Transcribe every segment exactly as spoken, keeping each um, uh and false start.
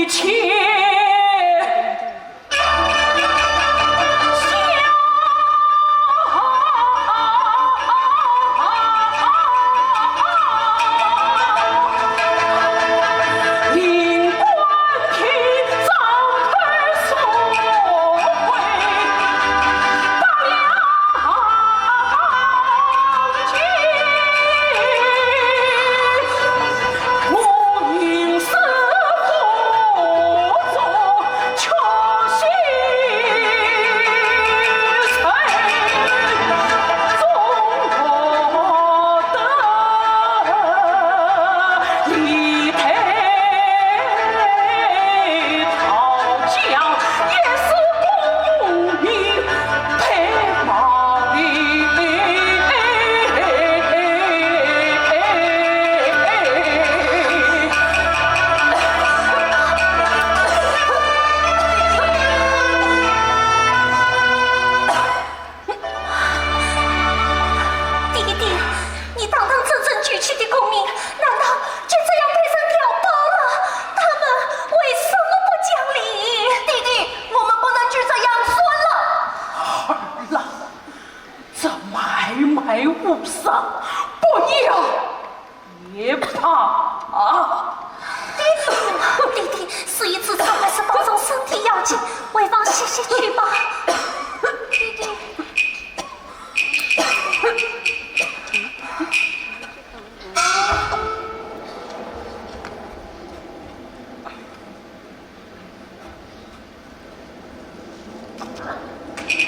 爹爹，你堂堂正正娶妻的功名，难道就这样被人调包了？他们为什么不讲理？爹爹，我们不能就这样算了。儿啊，这买卖无伤，不要也罢。爹爹，爹爹，事已至此，还是保重身体要紧，回房歇息去吧。爹爹。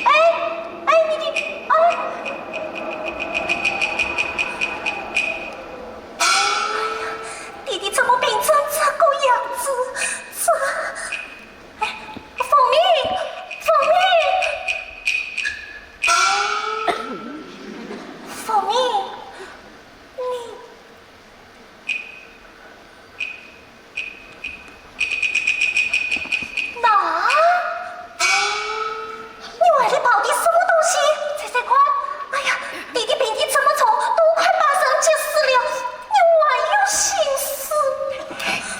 哎，哎，你，你，哎。哎呀，爹爹怎么病成这个样子？这，哎，凤鸣，凤鸣，凤鸣，你。 那，你怀里抱的什么东西？猜猜看。哎呀，爹爹病得这么重，都快八十七岁了，你还有心思？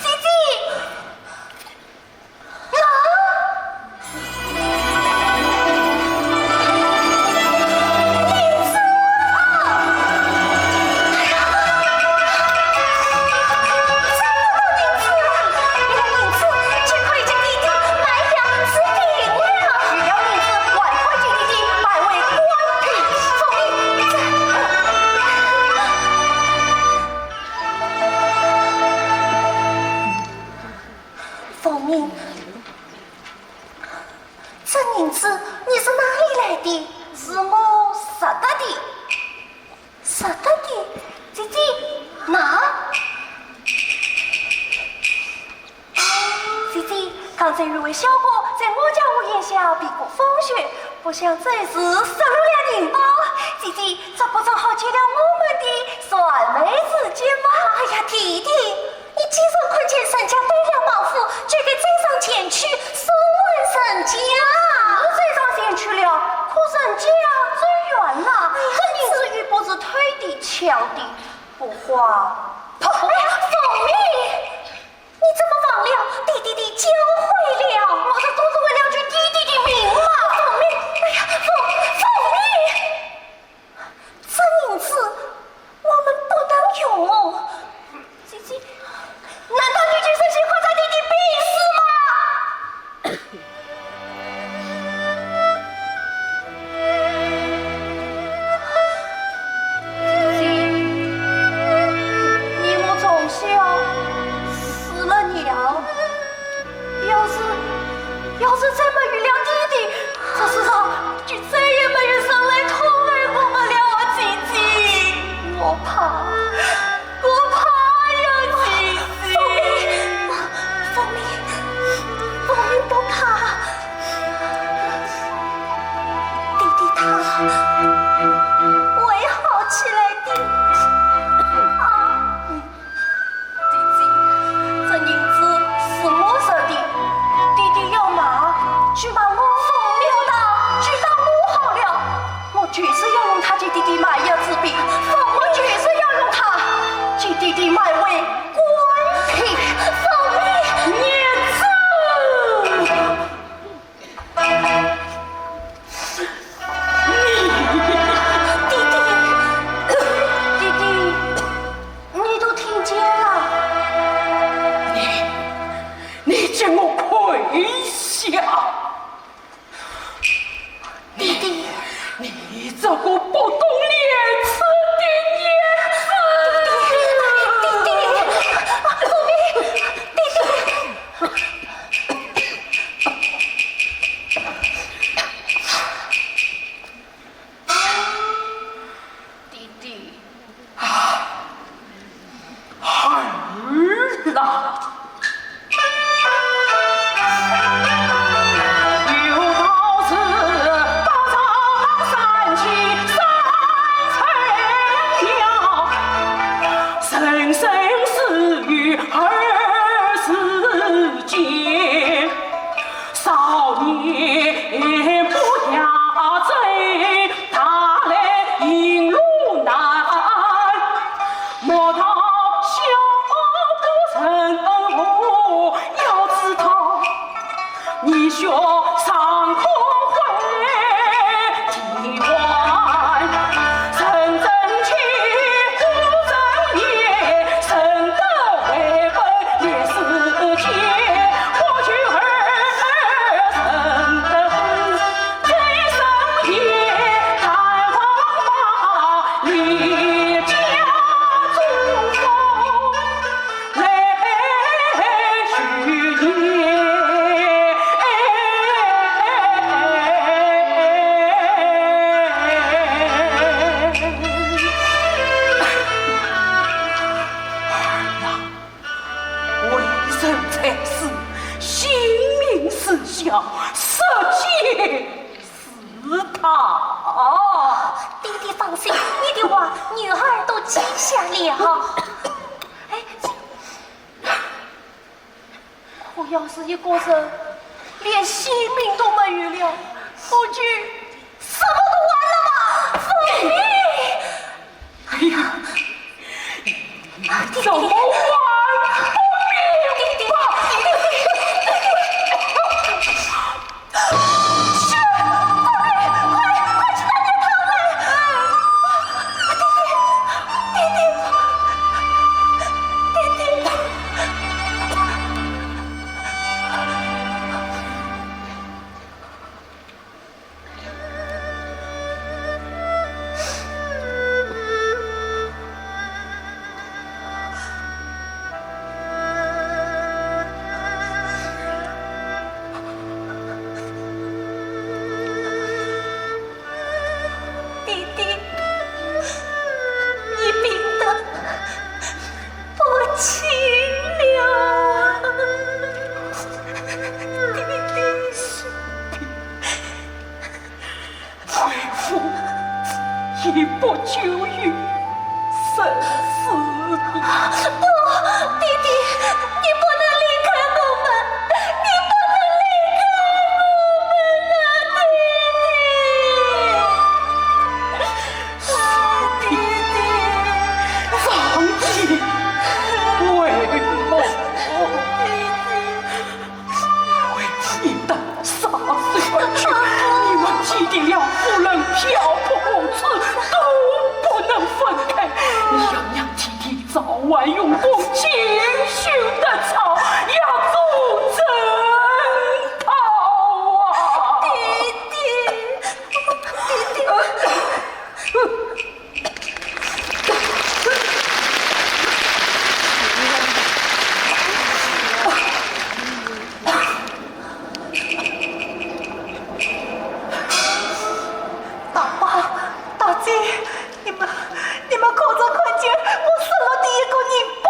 姐姐。 凤鸣，这银子你是哪里来的？是我拾得的。拾得的？姐姐，那？姐姐，刚才有位小哥在我家屋檐下避过风雪，不想这时拾落了银包。姐姐，这不正好借了我们的燃眉之急吗？哎呀，弟弟， 你既然看见人家背了包袱，就该追上前去送还人家。是追上前去了，可人家走远了，哎呀，这银子又不是偷的抢的，不花白花。哎呀，凤鸣，你怎么忘了爹爹的教诲了？我这都是为了救爹爹的命嘛。凤鸣，哎呀，凤，凤鸣！ 这银子我们不能用。姐姐，难道你就忍心看着爹爹病死吗？姐姐，你我从小失了娘， 要是，要是再没有了爹爹，这世上就再也没有人来疼爱我们了啊，姐姐。我怕，我怕呀，姐姐。凤鸣，凤鸣不怕，爹爹他会好起来的啊。 姐姐，这银子是我拾的，爹爹要骂，就骂我凤鸣，要打，就打我好了。我就是要用它给爹爹买药治病，我就是要用它给爹爹买回官品。凤鸣，孽障！我跪下。你，你这个不懂廉耻的女子！爹爹，爹爹，苦命，爹爹。 爹爹。啊，儿啊！有道是：八朝三秦三朝，生生死与儿时间。 少年不要争，大来行路难。莫道小不成何，要知道，你学尚可会。 为人才子，性命事小，实皆是他。爹爹放心，你的话女儿都记下了。哎，可要是一个人连性命都没有了，不就什么都完了吗？凤鸣！哎呀，怎么还不明白？爹爹，你病得不轻了。爹爹。 为父已不久于人世。不，爹爹，你不能离开我们，你不能离开我们啊，爹爹！爹爹，放弃为母。 为你到沙洲而去，你们既定了无论漂泊何处都不能分开。你要让爹爹早晚用功进修得草，要做正道啊！爹爹，爹爹。 大伯、大姐，你们，你们可曾看见我失落的一个人包？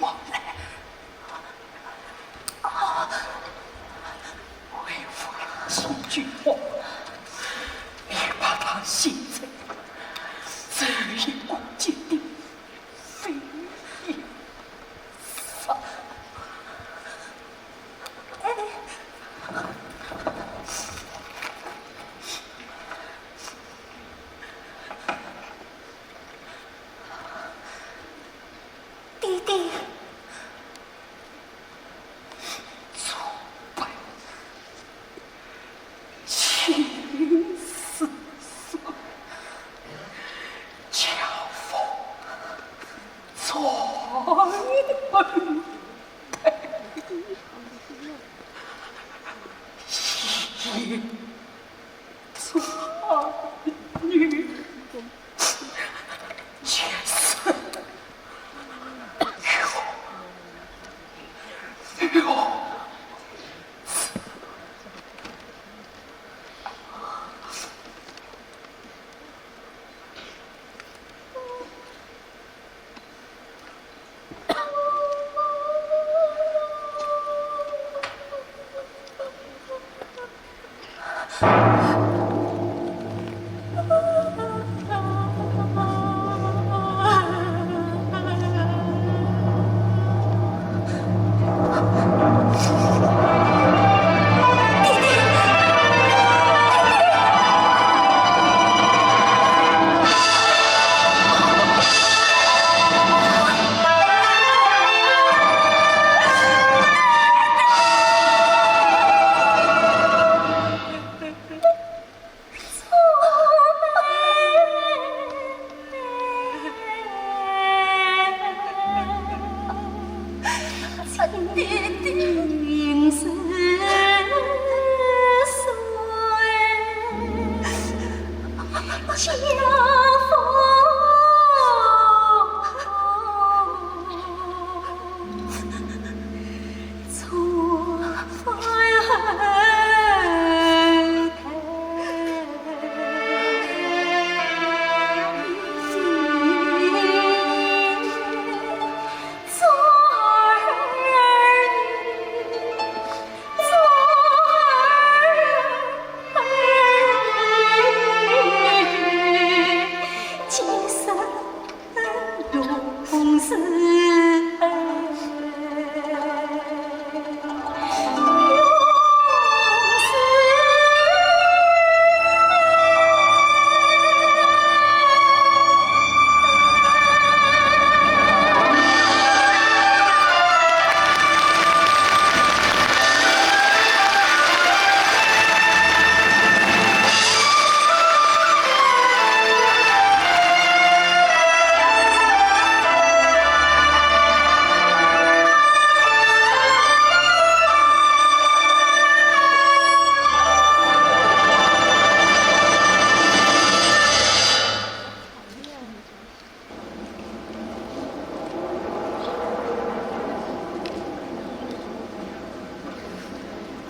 我来。啊，为父亲救我，你把他现在这一股坚定，非也杀。哎，爹爹。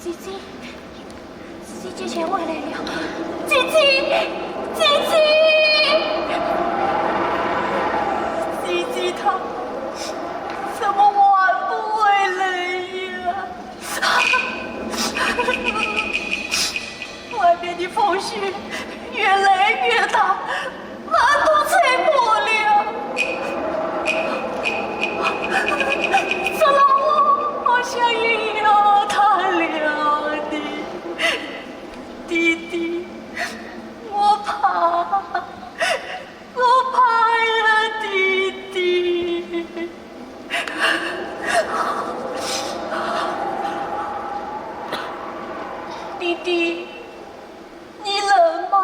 姐姐，姐姐千万来了，姐姐，姐姐，姐姐她怎么还不回来呀？ 外面的风雪越来越大，门都吹破了。这让我好想要他了的，弟弟，我怕，我怕呀，弟弟。 弟弟，你冷吗？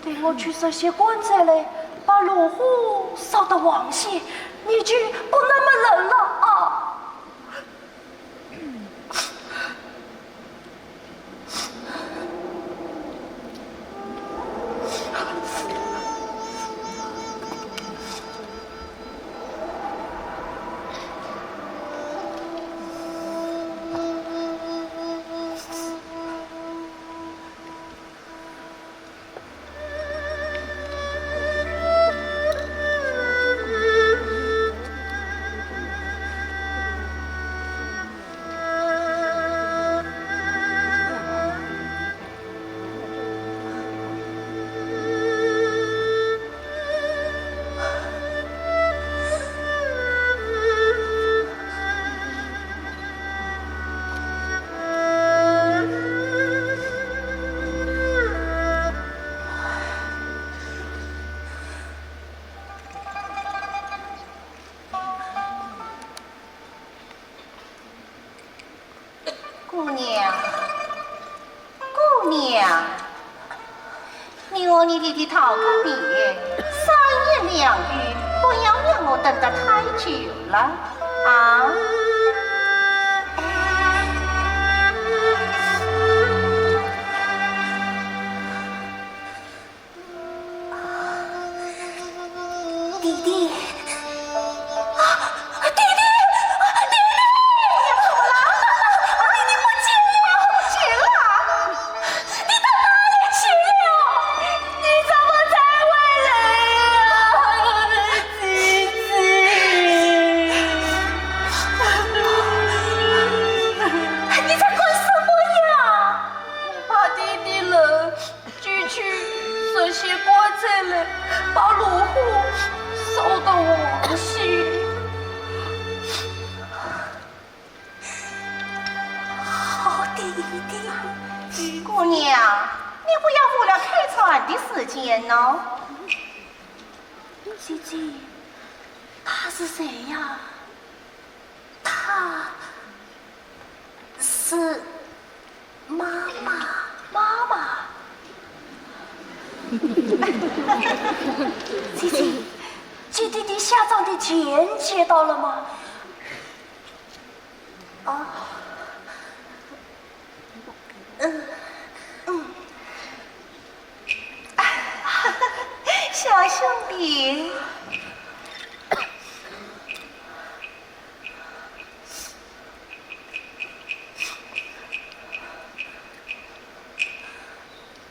等我去拾些棺材来，把炉火烧得旺些，你就不那么冷了啊。和你弟弟道个别，三言两语，不要让我等得太久了啊！弟弟，啊，弟弟，啊，弟弟，怎么了？弟弟不见了！不见了！ 你到哪里去了？你怎么才回来呀，姐姐？你在干什么呀？我怕弟弟冷，就去拾些棺材来，把炉火烧得旺些。 好弟弟。姑娘，你不要误了开船的时间哦。姐姐，他是谁呀？他是妈妈。妈妈？姐姐，姐姐，你下葬的钱接到了吗？ 哦，嗯，嗯。小兄弟，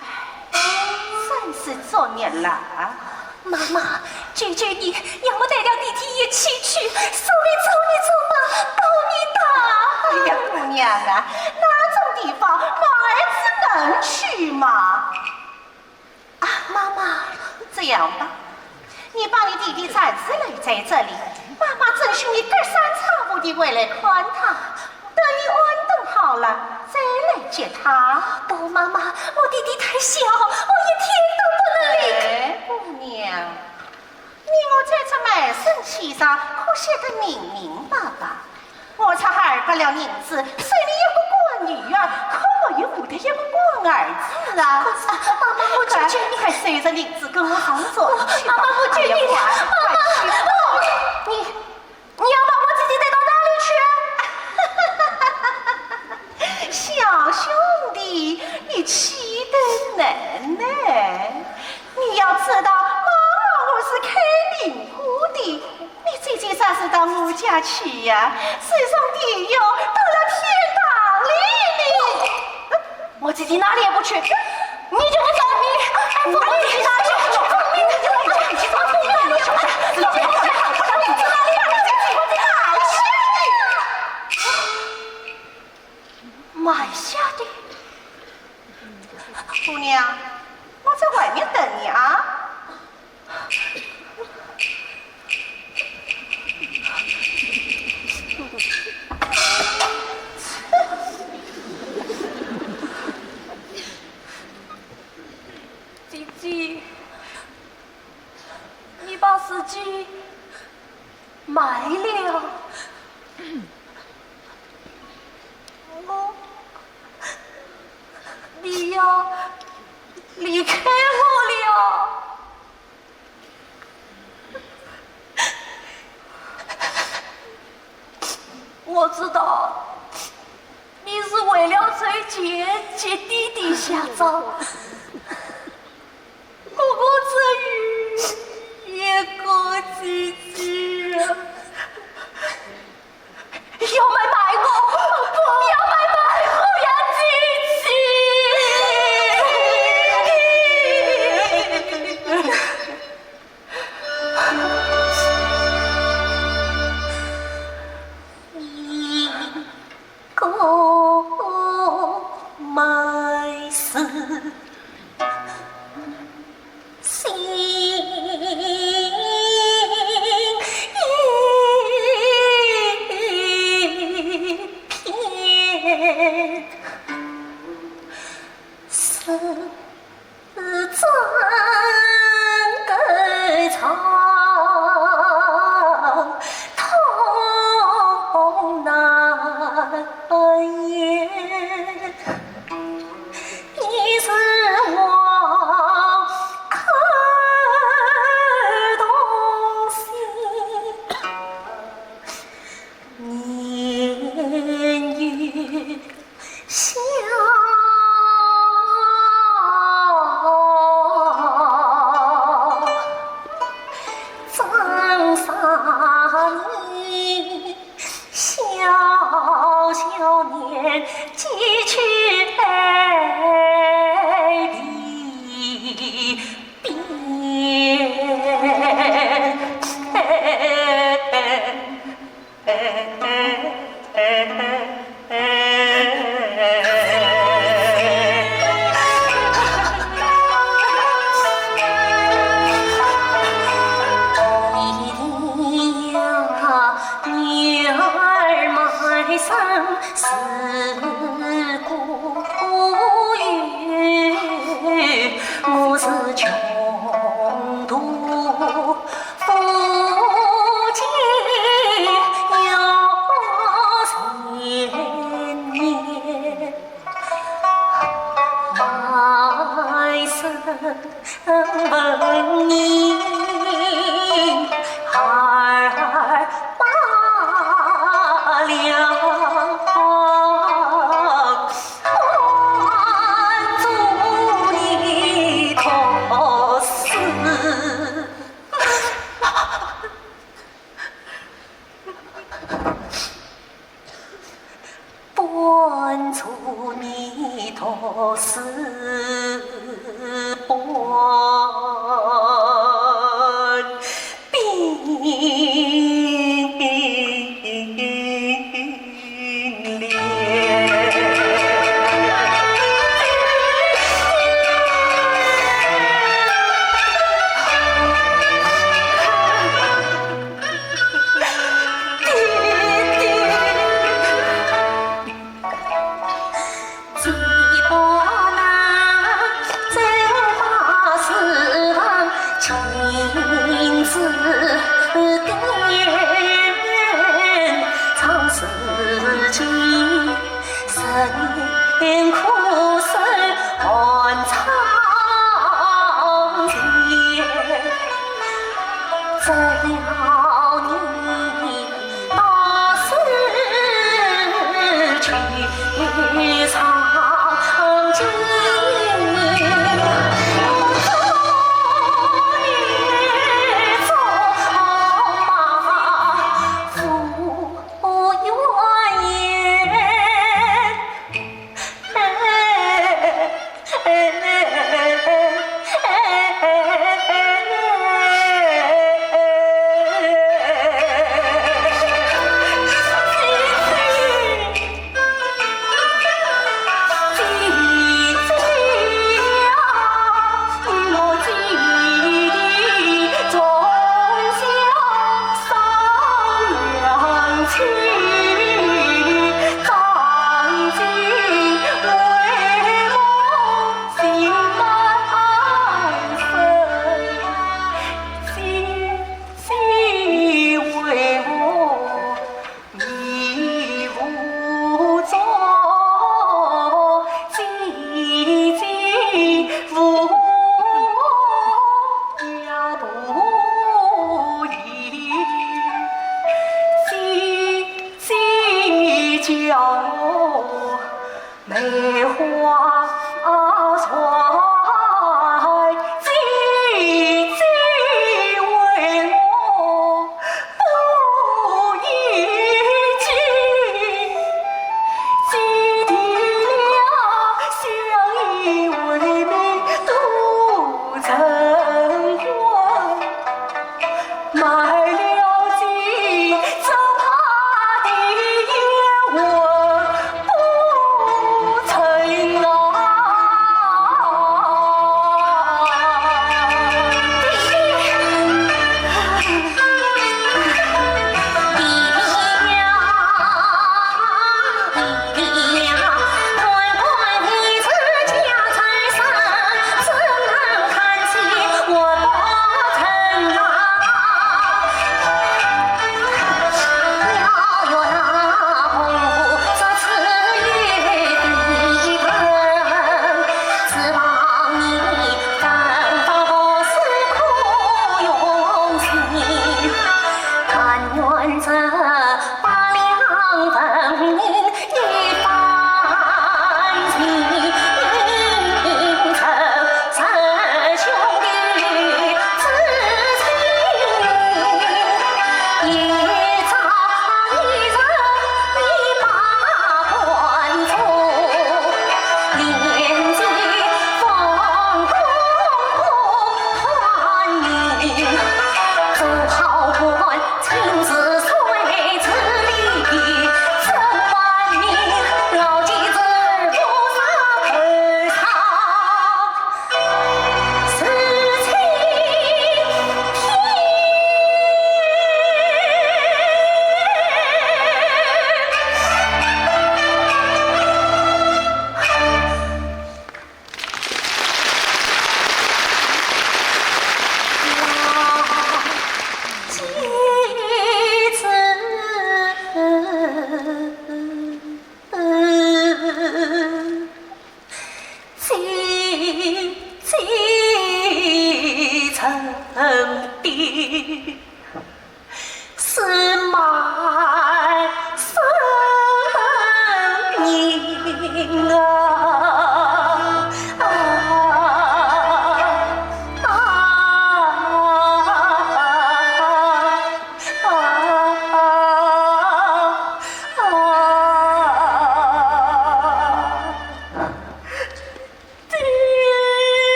哎，真是作孽了。妈妈，求求你，让我带了弟弟一起去，说你做你做妈，抱你大。哎呀，姑娘啊，那种地方哪儿子能去嘛？啊，妈妈，这样吧，你把你弟弟暂时留在这里，妈妈准许你隔三差五地回来看他。 等你安顿好了，再来接他。不，妈妈，我弟弟太小，我一天都不能离开。哎，姑娘，你我在这卖身契上可写得明明白白。我才二百两银子，收你一个官女儿，可没有我的一个官儿子啊。可是，妈妈，我求求你。快，快收着银子跟我上船去吧。妈妈，我求你。哎呀，快，快去吧。妈妈，你 你要把我弟弟带到哪里去？小兄弟，你气得很呢。你要知道，妈妈我是开灵铺的，你姐姐啥时到我家去呀？是上地狱，到了天堂里呢。 我姐姐哪里也不去，你就不走，你，哎，我姐姐哪里也不去，你就不走，你就不走，你就不走，你就不走，你就不走。买下的。姑娘，我在外面等你啊。 姐姐，你把自己卖了，我，你要离开我了。 我知道你是为了筹钱给弟弟下葬，不过这雨也够姐姐啊。 要卖卖我，不要卖卖我呀，姐姐！三三年，小小年纪去爱离别。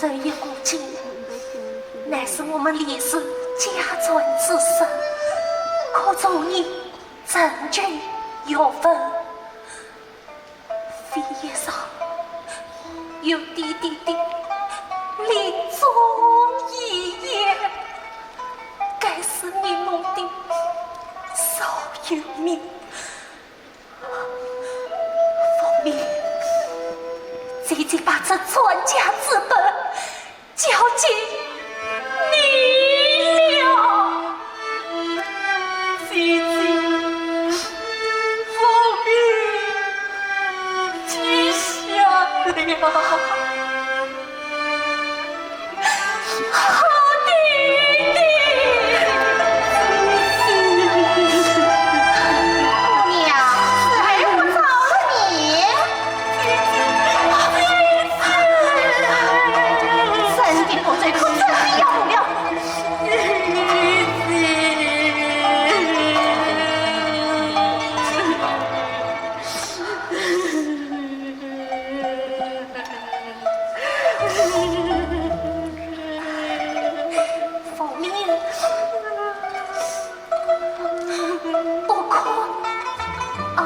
这一股劲，乃是我们李氏家传之声，可从你曾经有份。扉页上有爹爹的临终遗言，该是你们的座右铭。 凤鸣，姐姐把这传家之宝交给你了。姐姐，凤鸣记下了。 好爹爹。姑娘，是谁不找了你？真的不对，可真的要了。 凤鸣，不哭啊。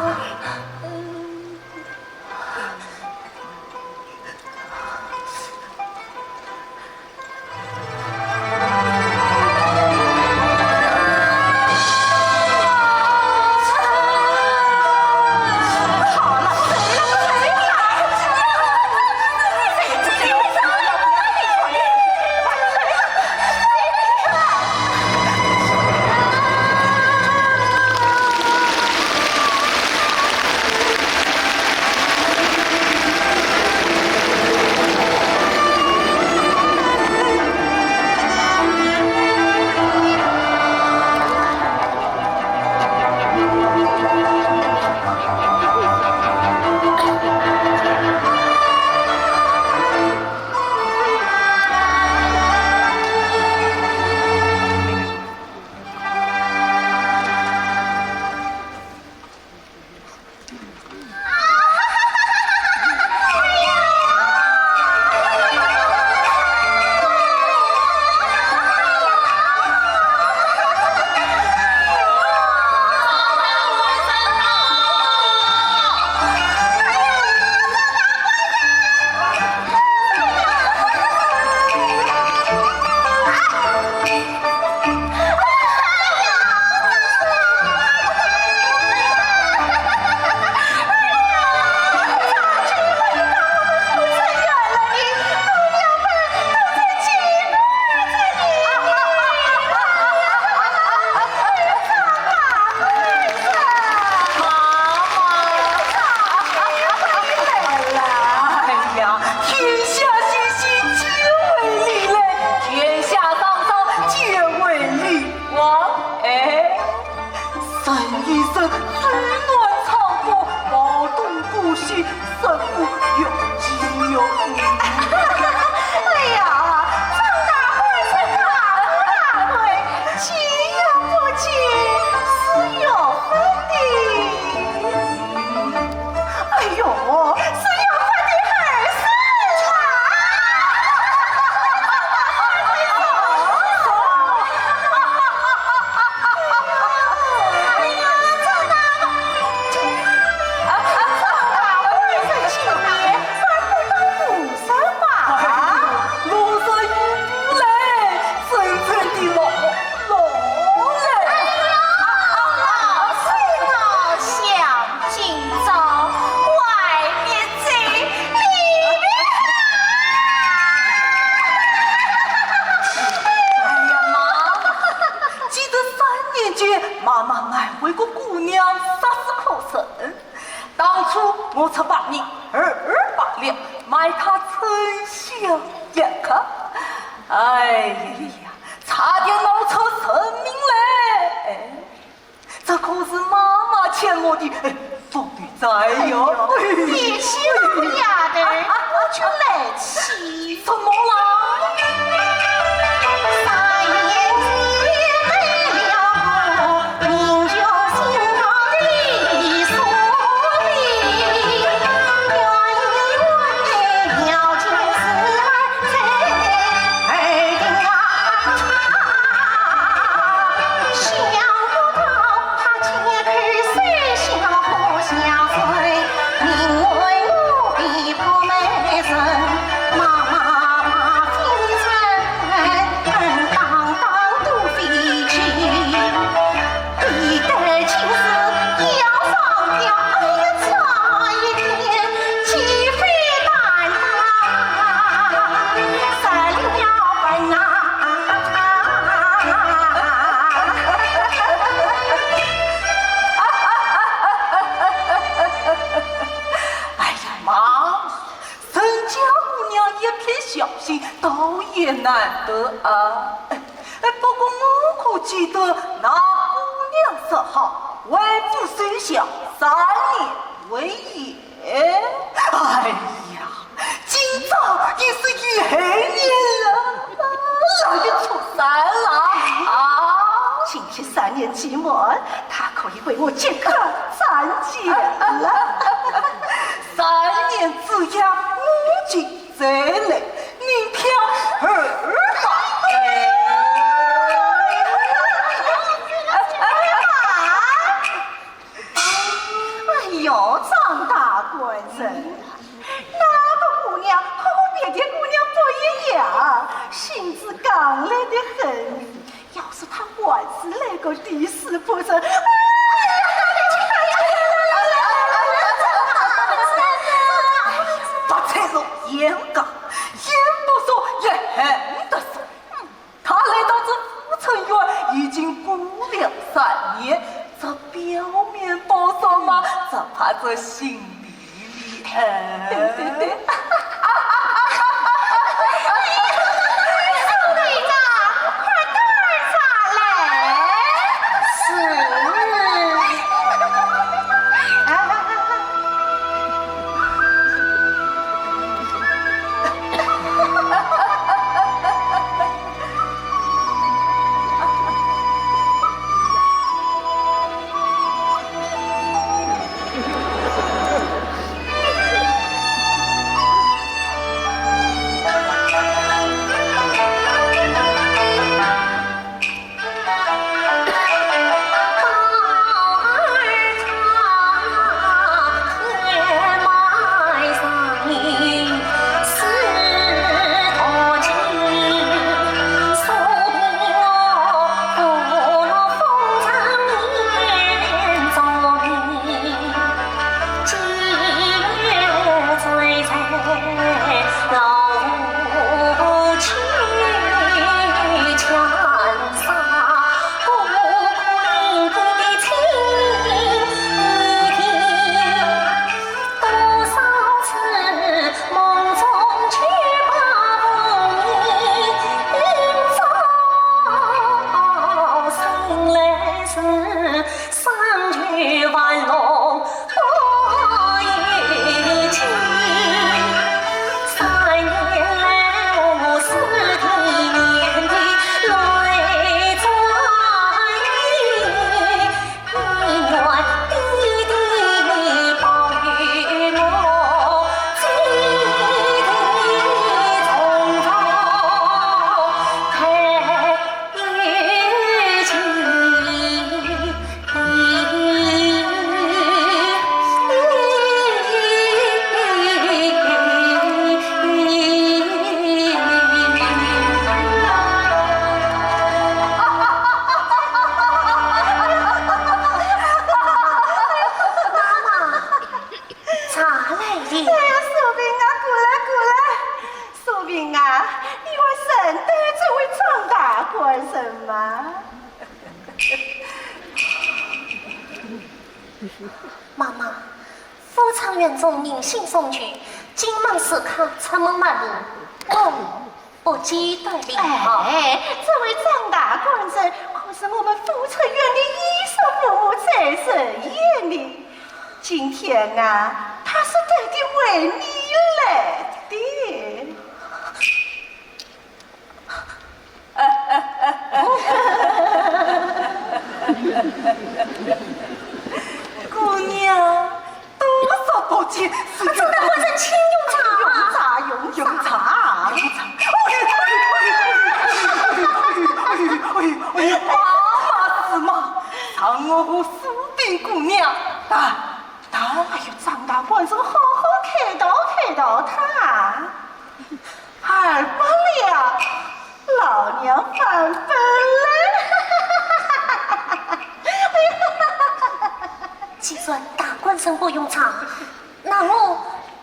哎呀，天下熙熙，皆为利来；天下攘攘，皆为利往。哎，人一生，取暖藏宝，包冬顾惜，胜过有妻有女。哎呀，张大官人大富大贵，岂有不给，是有分的。 哎呦，是要饭的儿子啊！哎呀，这哪，这哪，我这青年，算不得不什么。哎呦，路上有无来，真正的老 老嘞！哎呀，老夫老相敬照，外面走，里面好。哎呀妈，记得三年前，妈妈爱我一个姑娘，杀死苦生。 当初我出百二，二二罢了，卖她春香一刻。哎呀，差点闹出人命来！哎，这可是妈妈欠我的，哎，凤鸣噻哟。哎呦，你是老丫头，我就来气。什么啦？难得啊。哎，不过我可记得那姑娘说好，为夫守孝，三年为限。哎呀，今朝已是一年了，那就出山了啊！今天三年期满，她可以为我解开战结了。三年之痒，我今 再来，你挑二吧。哎呦，张大官人，那个姑娘和别的姑娘不一样，性子刚烈得很。 要是她还是那个第四夫人，哎呀，不才说严家，严不说也恨得说。她来到这富春园已经过了三年，这表面不说嘛，只怕这心里 对对对。宋队长，快端茶来。是。妈妈，茶来了。哎呀，素萍啊，过来，过来。素萍啊，你还认得这位张大官人吗？妈妈， 富春园中人心som聚，今晚是客出门陌路，我不见得礼貌。哎，这位张大官人可是我们富春园的衣食父母最顺眼的。今天啊，他是特地为你来的。 姑娘，多说不见，是有张大官人，请用茶。用茶，用茶，用茶。哎呦，哎呦，哎呦，哎呦，哎呦，哎呦，妈妈是妈，让我和素萍姑娘谈谈。哎呦，张大官人，好好开导开导她。 二不了，老娘反本了。既然大官人不用茶，那我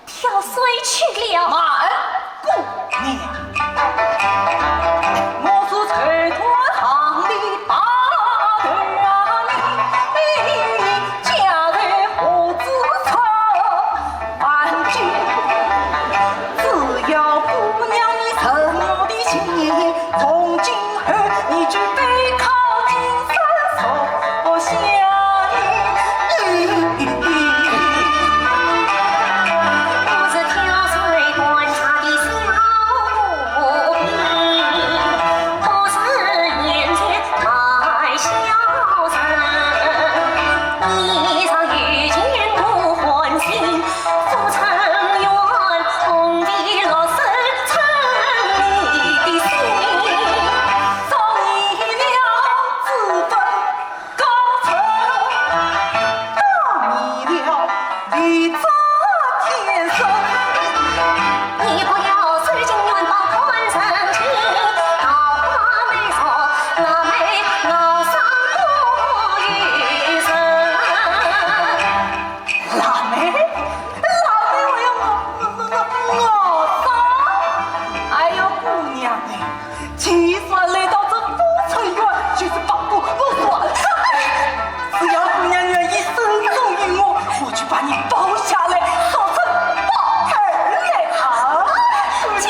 挑水去了。慢，姑娘。我是绸缎行里把头啊，你家在何处出？ 只要姑娘你成我的心，你这天生，你不要受尽冤枉看人情，桃花没错，那妹熬上过一生。辣妹，辣妹，我要我我我我熬上？哎呦，姑娘哎，既然来到这富春院，就是不过我说，只要姑娘愿意生中于我，我就把你包下来，说成宝二奶啊！姑娘，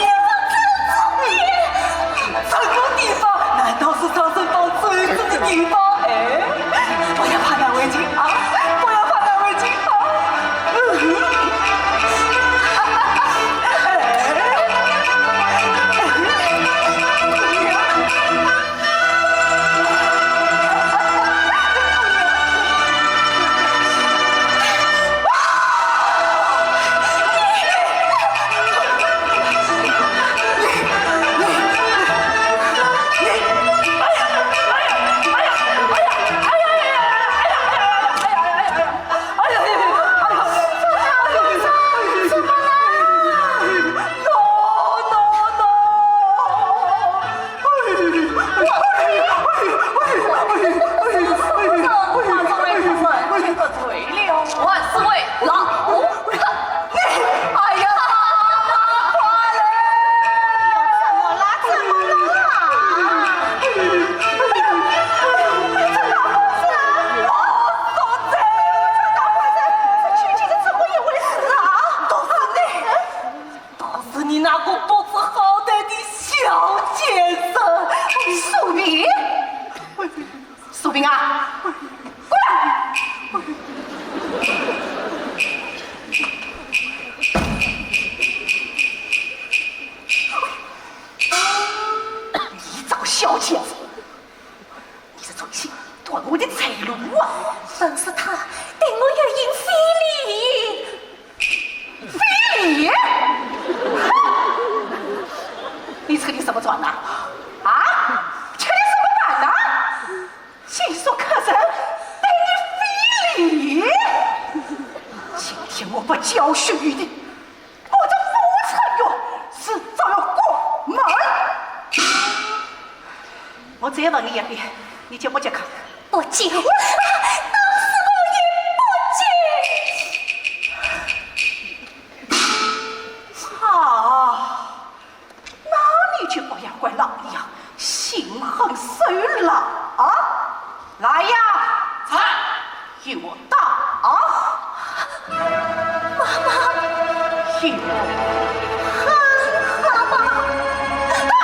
这个地方难道是长生坊最好的地方？哎，不要怕难为情啊，不要怕难为情啊！万岁，万岁，老。哎呀，快来！怎么啦？怎么啦？哎呀，这哪回事啊？我说这，这哪回事？这究竟是怎么一回事啊？都是你，都是你那个不知好歹的小贱人。苏萍，苏萍啊，过来！你这个小贱人，你是存心断我的财路啊！本是他对我有意非礼。 非礼？哼！你吃的什么软呐？啊？吃的什么软呐？竟说客人对你非礼？今天我不教训你的，我这富春院是照样关门。我再问你一遍，你接不接客？不接。我，打死我也不接。 啊，那你就不要怪老娘心狠手辣啊！来呀，在，与我打！妈妈，与我狠狠打！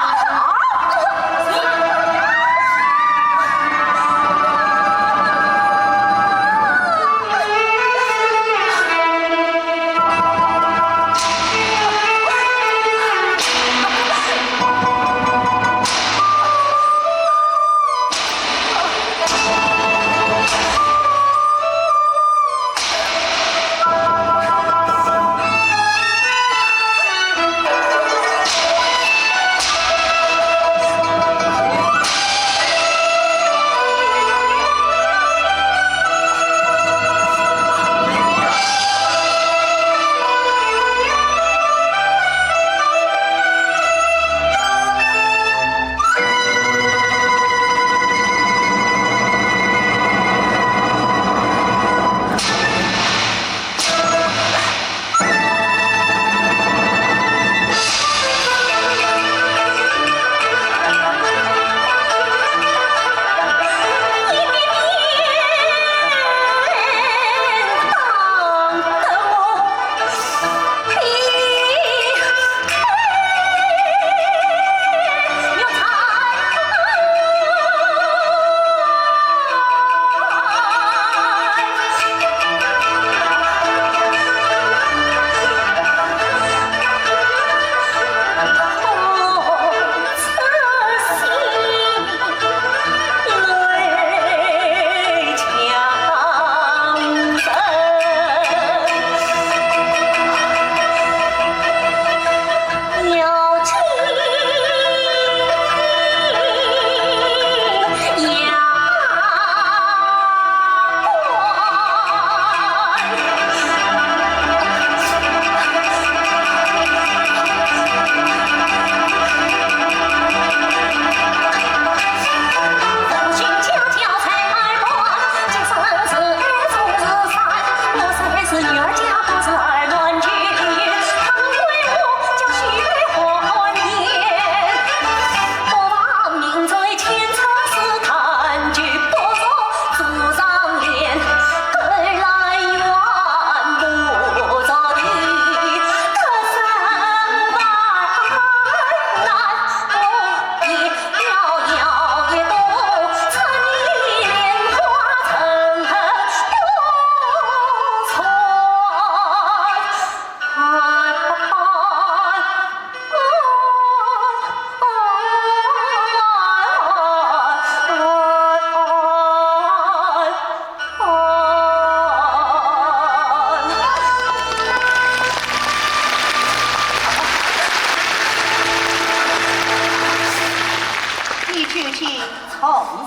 你究竟从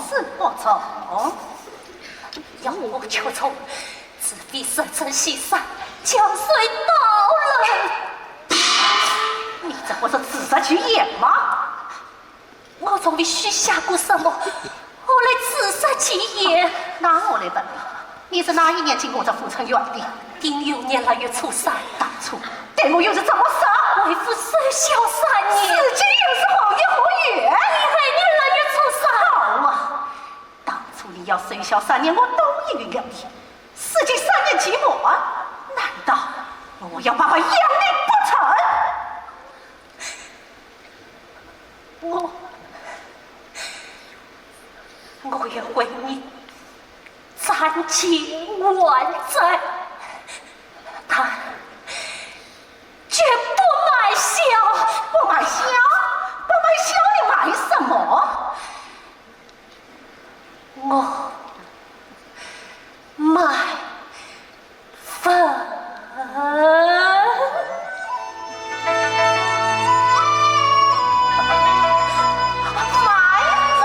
事何从？要我求从，除非是真先生将水倒了。你这不是自作其言吗？我从未许下过什么，何来自作其言？那我来问你，你是哪一年进我这富春园的？丁酉年腊月初三。当初对我又是怎么说？为父守孝三年。如今又是何年何月？丁亥年腊月初三。好啊，当初你要守孝三年，我都应允了你。如今三年期满，难道我要白白养你不成？ 我，我愿为你斩尽还债，但绝不卖笑。不卖笑？不卖笑，你卖什么？ 我卖粉。卖粉？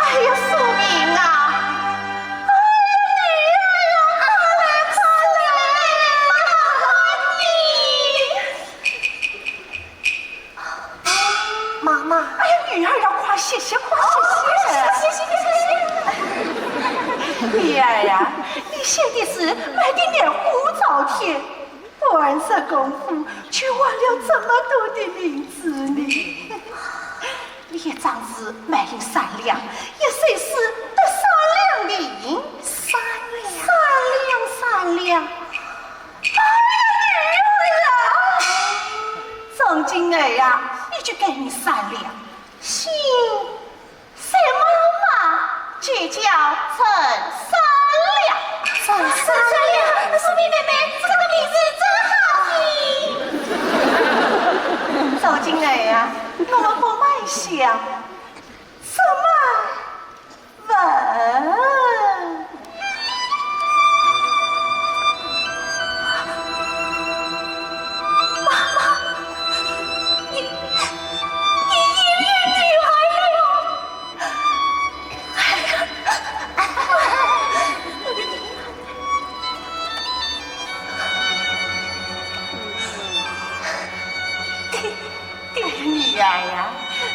哎呀，素萍啊！哎呀，你呀呀，快来，快来，快来！妈妈。哎呀，女儿啊，快歇歇，快歇歇。歇歇，歇歇，歇歇。女儿啊，你歇的是白的脸糊朝天。二十功夫，就换了这么多的银子呢。你一张是卖银三两，一首是得三两银。三两？三两，三两。哎呀，女儿啊，从今后呀，你就给你三两，姓 姓妈妈，就叫陈三两。陈三两？苏萍妹妹，这个名字真好听。从今后啊，我们不卖香，只卖文。 妈妈，你，你依恋女儿了哟？哎呀，对，对，女儿呀，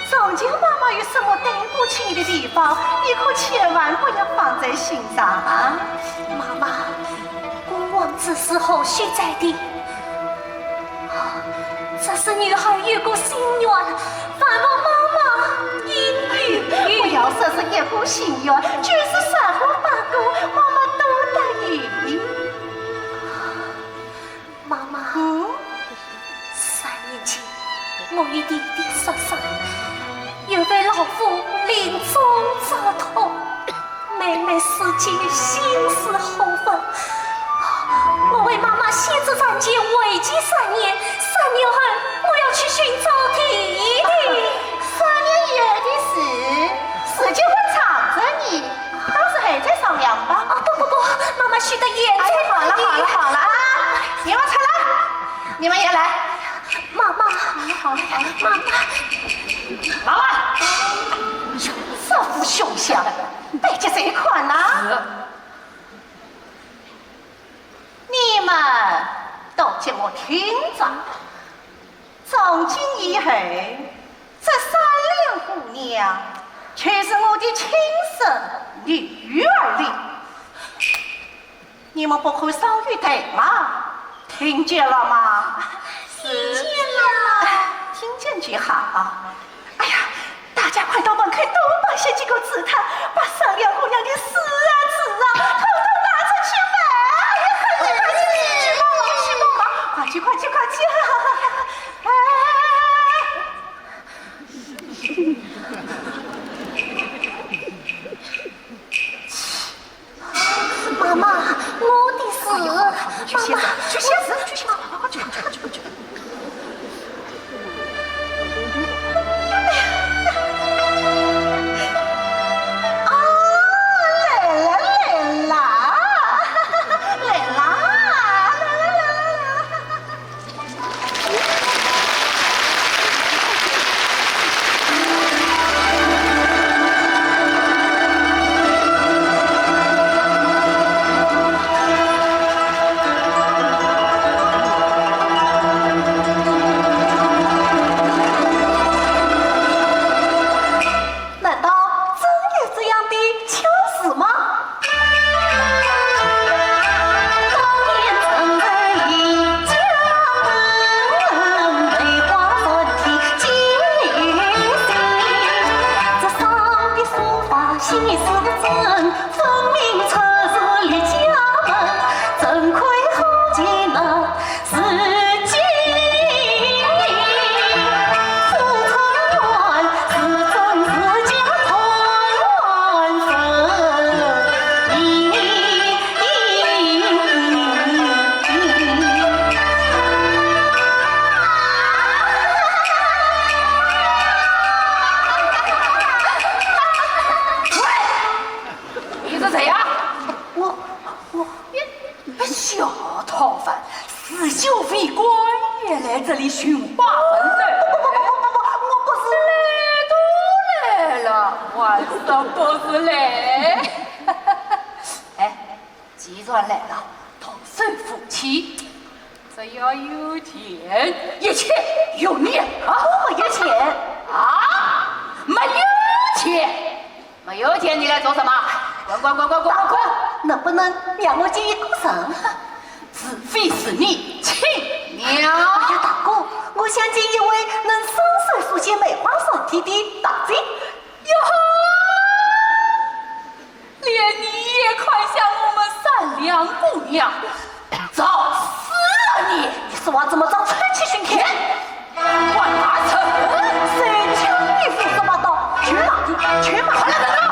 从前妈妈有什么对不起你的地方，你可千万不要放在心上啊。妈妈， 过往之事后续再定。这是女儿一个心愿，还望妈妈应允。不要说是一个心愿，就是三个八个，妈妈都答应。妈妈，嗯？ 三年前，我与爹爹失散，有位老夫临终嘱托，妹妹思前心事何分？我为妈妈写纸张前为期三年，三年后我要去寻找爹爹。三年以后的事，时间会长着呢，到时候再商量吧。啊，不不不，妈妈许的愿再……哎，好了好了好了啊，你们出来。 你们也来。妈妈，好了好了好了，妈妈。老二，这副凶相，摆起这一款呐。你们都给我听着，从今以后，这三两姑娘就是我的亲生女儿了。 你们不可伤于头嘛，听见了吗？是。听见了。听见就好啊。哎呀，大家快到门口多摆些几个纸摊，把三两姑娘的诗啊、字啊，统统拿出去卖。哎呀，快去快去，去帮忙，去帮忙，快去快去快去！哎。 妈妈，我的诗，去写字，去写字，去写字，快去，快去，快去，快去。啊，来了，来了，来了，来了，来了。 难道真有这样的巧事吗？你是谁呀？我，我，你，小逃犯，是酒费官也来这里寻花问柳。不不不不不不，我不是。来都来了，还说不是嘞？哎，既然来了，同受夫妻，只要有钱，一切由你啊。我没有钱。啊？没有钱？ 没有钱你来做什么？滚滚滚滚滚！老公，能不能让我见一个人？除非是你亲哎呀，大哥，我想见一位能双手书写梅花三题的大姐。哟呵，连你也看向我们三两姑娘，找死啊你！你说话怎么这么臭气熏天？ 管他去！谁叫你胡说八道？去骂你，去骂你！快来人呐！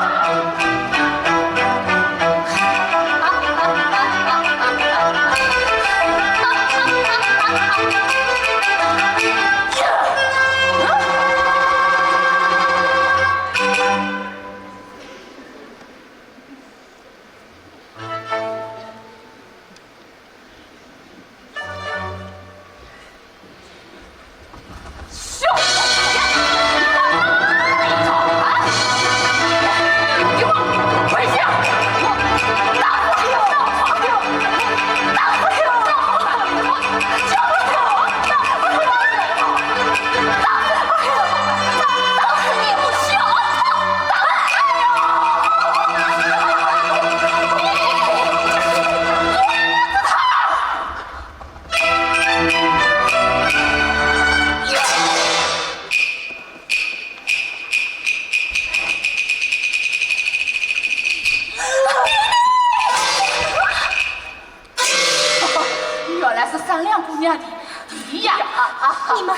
原来是三两姑娘的弟弟呀！你们，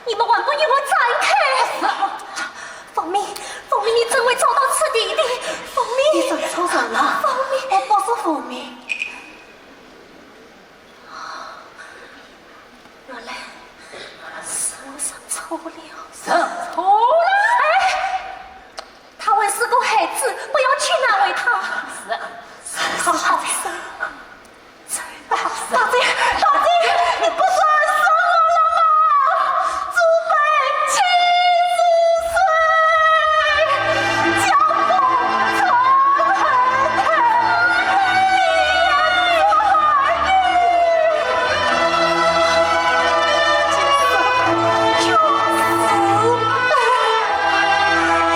你们还不与我闪开！凤鸣，凤鸣，你怎会走到此地的？凤鸣，你认错人了。凤鸣，我不是凤鸣。 原来是我认错了。认错了？哎，他还是个孩子，不要去难为他。是。好好，走吧。大姐，大姐，你不是说好了吗？祖辈七十岁，家破人亡。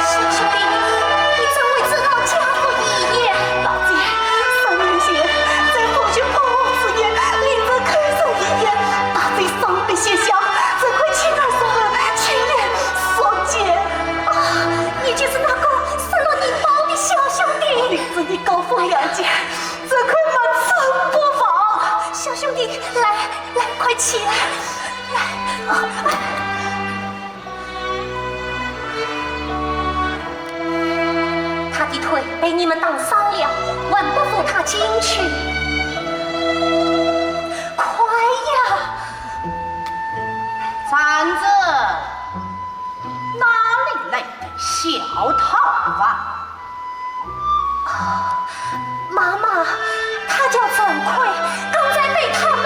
小兄弟，你怎会知道家父遗言？大姐，三年前，在父亲破屋之夜，领着客人遗言，大姐双臂谢下，这块青二叔和青年所见。啊，你就是那个失落银包的小兄弟。领着你高风亮节， 这块木子不放。小兄弟，来，来，快起来，来。他的腿被你们打伤了，还不扶他进去？快呀！站住！哪里来的小套房？ 妈妈，他叫陈魁，刚才被他们……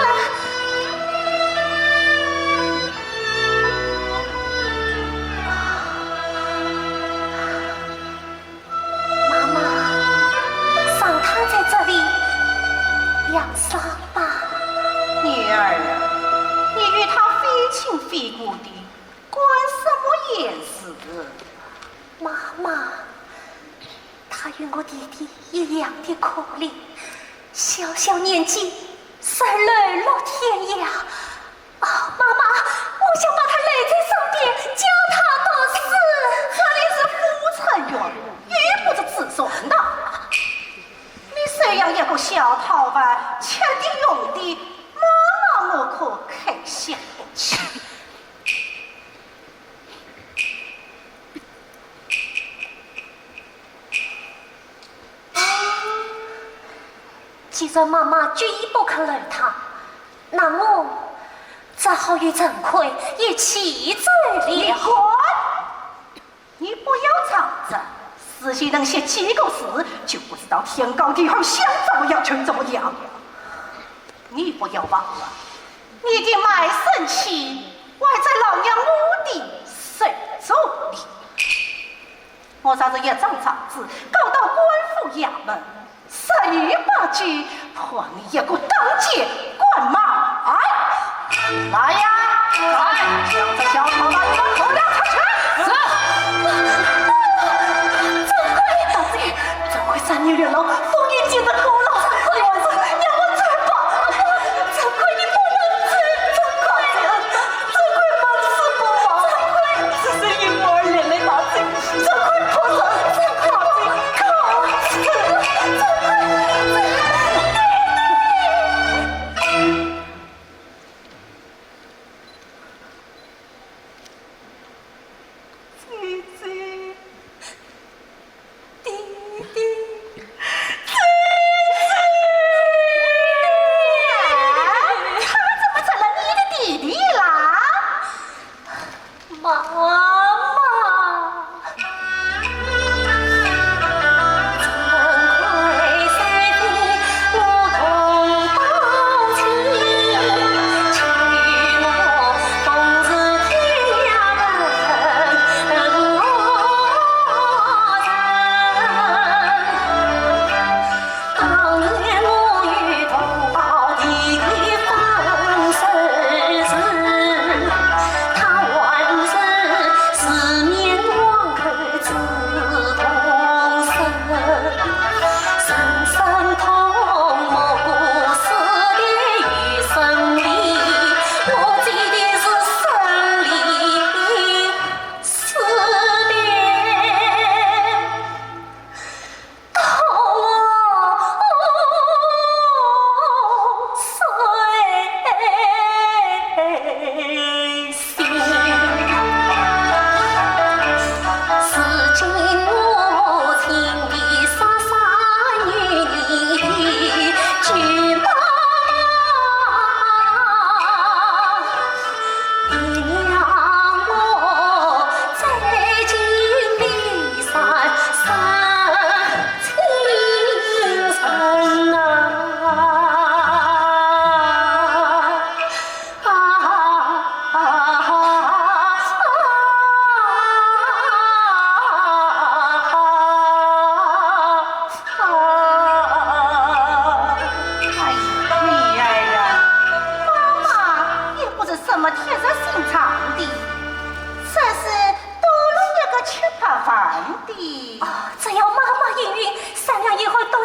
妈妈，让他在这里养伤吧。女儿啊，你与他非亲非故的，管什么闲事？妈妈， 他与我弟弟一样的可怜，小小年纪，在流落天涯。啊，妈妈，我想把他留在身边，教他读书。这里是夫妻院，又不是自传堂。你收养一个小套房，吃的用的，妈妈我可开心不起。 既然妈妈执意不肯留他，那我只好与陈魁一起走了。你滚！你不要藏着，事情能写几个字，就不知道天高地厚，想怎么样就怎么样。你不要忘了，你的卖身契还在老娘我的手中呢。 我拿着一张状子，告到官府衙门，十有八九判你一个当街灌卖。来呀，来，将这小套房给我拖了出去！是。陈魁，大姐，陈魁三年流浪，风雨兼程苦恼，你还是让我走吧。陈魁，你不能走，陈魁。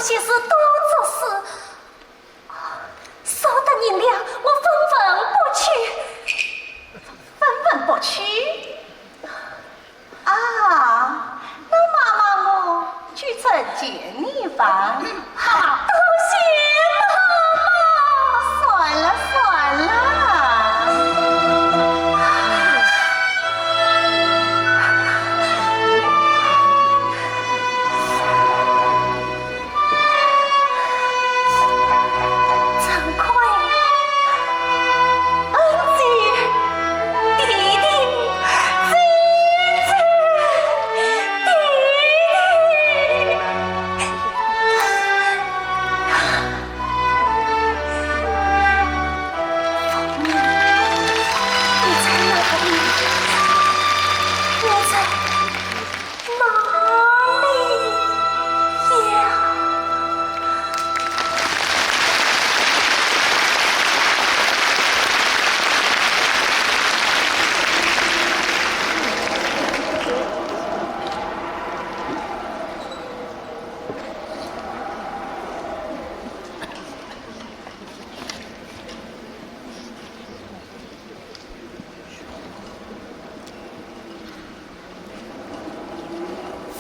些事多作死，少得银两，我分文不取。分文不取？啊，那妈妈我去找钱你吧。好，多谢妈妈。算了，算了。 惭愧，恩姐，弟弟，姐姐，弟弟。凤鸣，你在哪里？你在 哪里呀？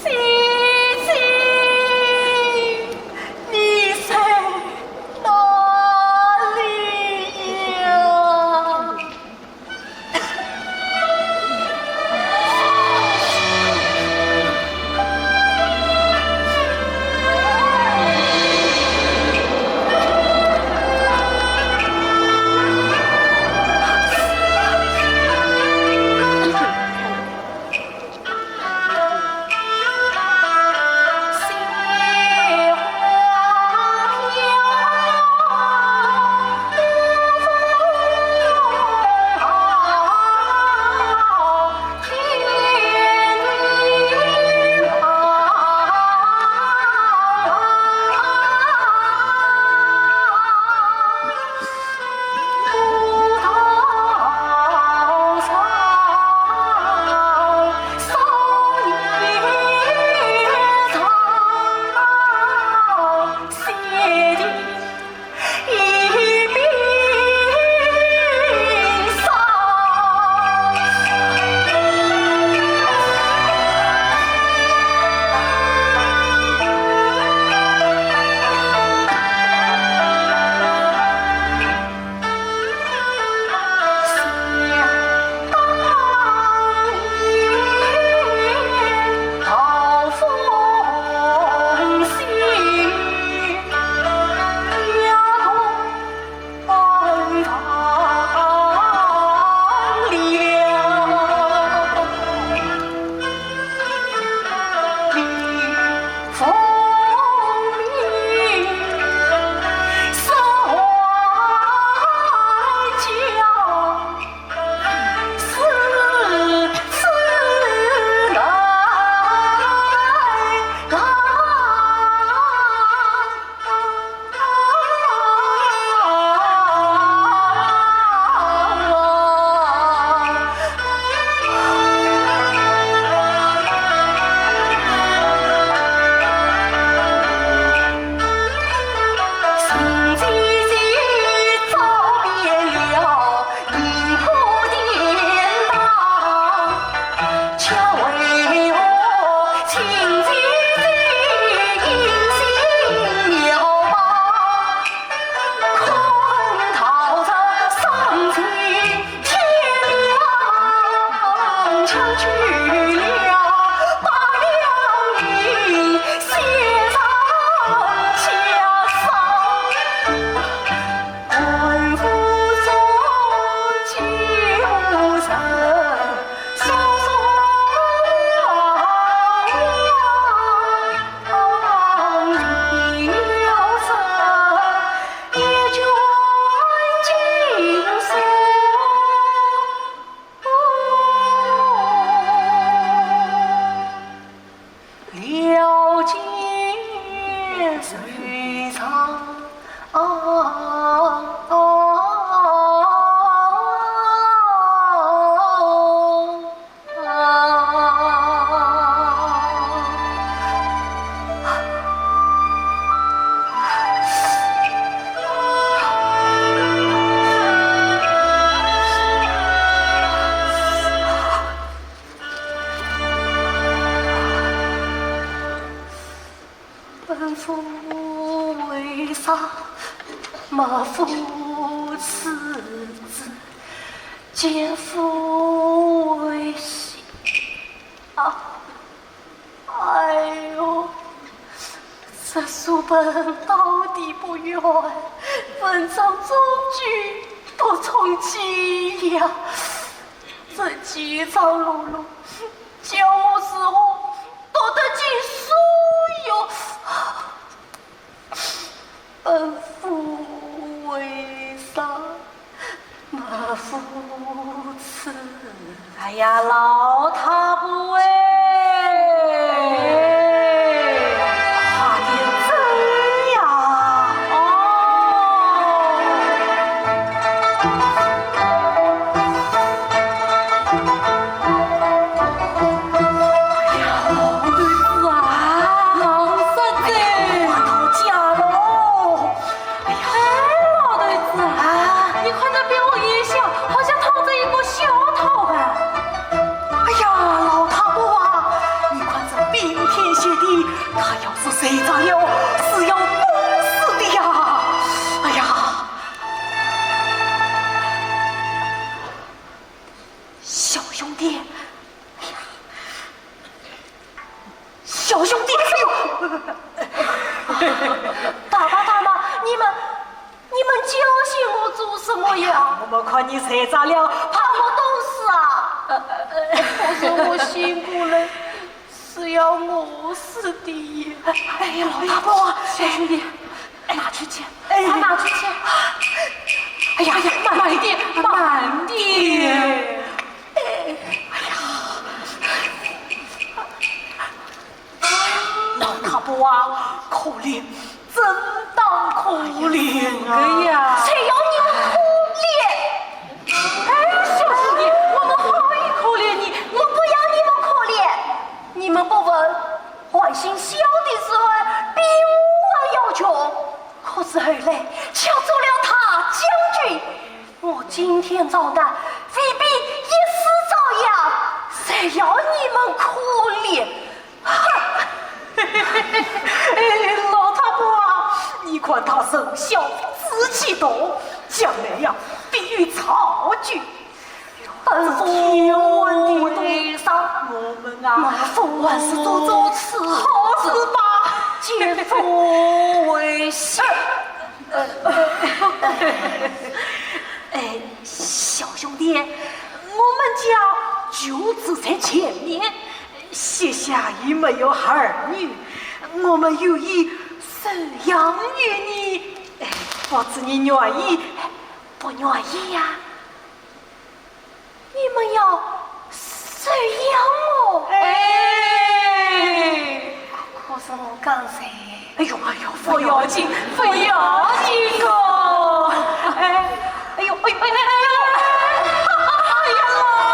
姐姐，你在哪里呀？夫为上，莫负此志，奸夫为下。啊，哎呦，这书本到底不远，文章终究不从己呀。这饥肠辘辘，叫我如何读得进书哟？ 本夫为上，莫负此。哎呀，老太婆哎，快点走呀！哦。 哎呀，老头子啊，老实哉。哎呀，我到家喽。哎呀，哎，老头子啊，你看那边屋檐下，好像躺着一个小偷啊。哎呀，老太婆啊，你看这冰天雪地，他要是睡着了，是要冻死的呀。哎呀， 小兄弟，哎呀，小兄弟，哎呦，爸爸妈妈，你们，你们叫醒我做什么呀？我们看你睡着了，怕我冻死啊？可是我醒过来， 是要饿死的呀。哎，老大伯啊，小兄弟，拿去吃，哎，快拿去吃。哎呀，慢点，慢点。哎，哎呀，老大伯啊，可怜，真当可怜啊。是的呀。谁要你们可怜？哎，小兄弟，我们好意可怜你。我不要你们可怜。 你们不问，我心小的时候比我还要穷，可是后来抢走了大将军，我今天遭难，未必一死遭殃，谁要你们可怜？哼！哎，老太婆啊，你看他人小志气大，将来呀，必有造就。 恩父为上，我们啊，莫负恩师，做做此好事吧。奸夫为下。哎，小兄弟，我们家就住在前面，膝下也没有儿女，我们有意收养于你，哎，不知你愿意不愿意呀？ 你们要收养我？哎。可是我刚才……哎呦，哎呦，不要紧，不要紧哦。哎，哎呦，哎呦，哎，哎，哎，哎呀，老头子啊，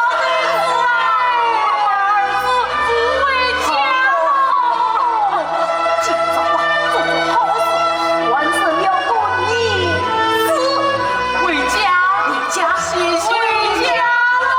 我儿子不回家了。今朝啊，做做好事，完成了个义子。 回家，回家，回家喽。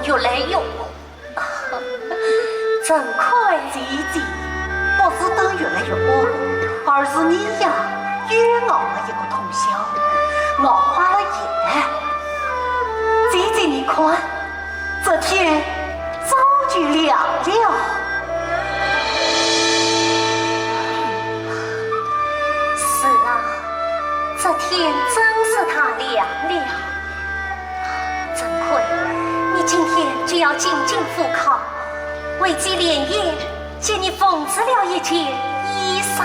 越来越恶。 陈魁。姐姐，不是灯越来越暗，而是你呀，又熬了一个通宵，熬花了眼。姐姐，你看，这天早就亮了。是啊，这天真是太亮了。 陈魁，你今天就要进京赴考，为姐连夜给你缝制了一件衣裳。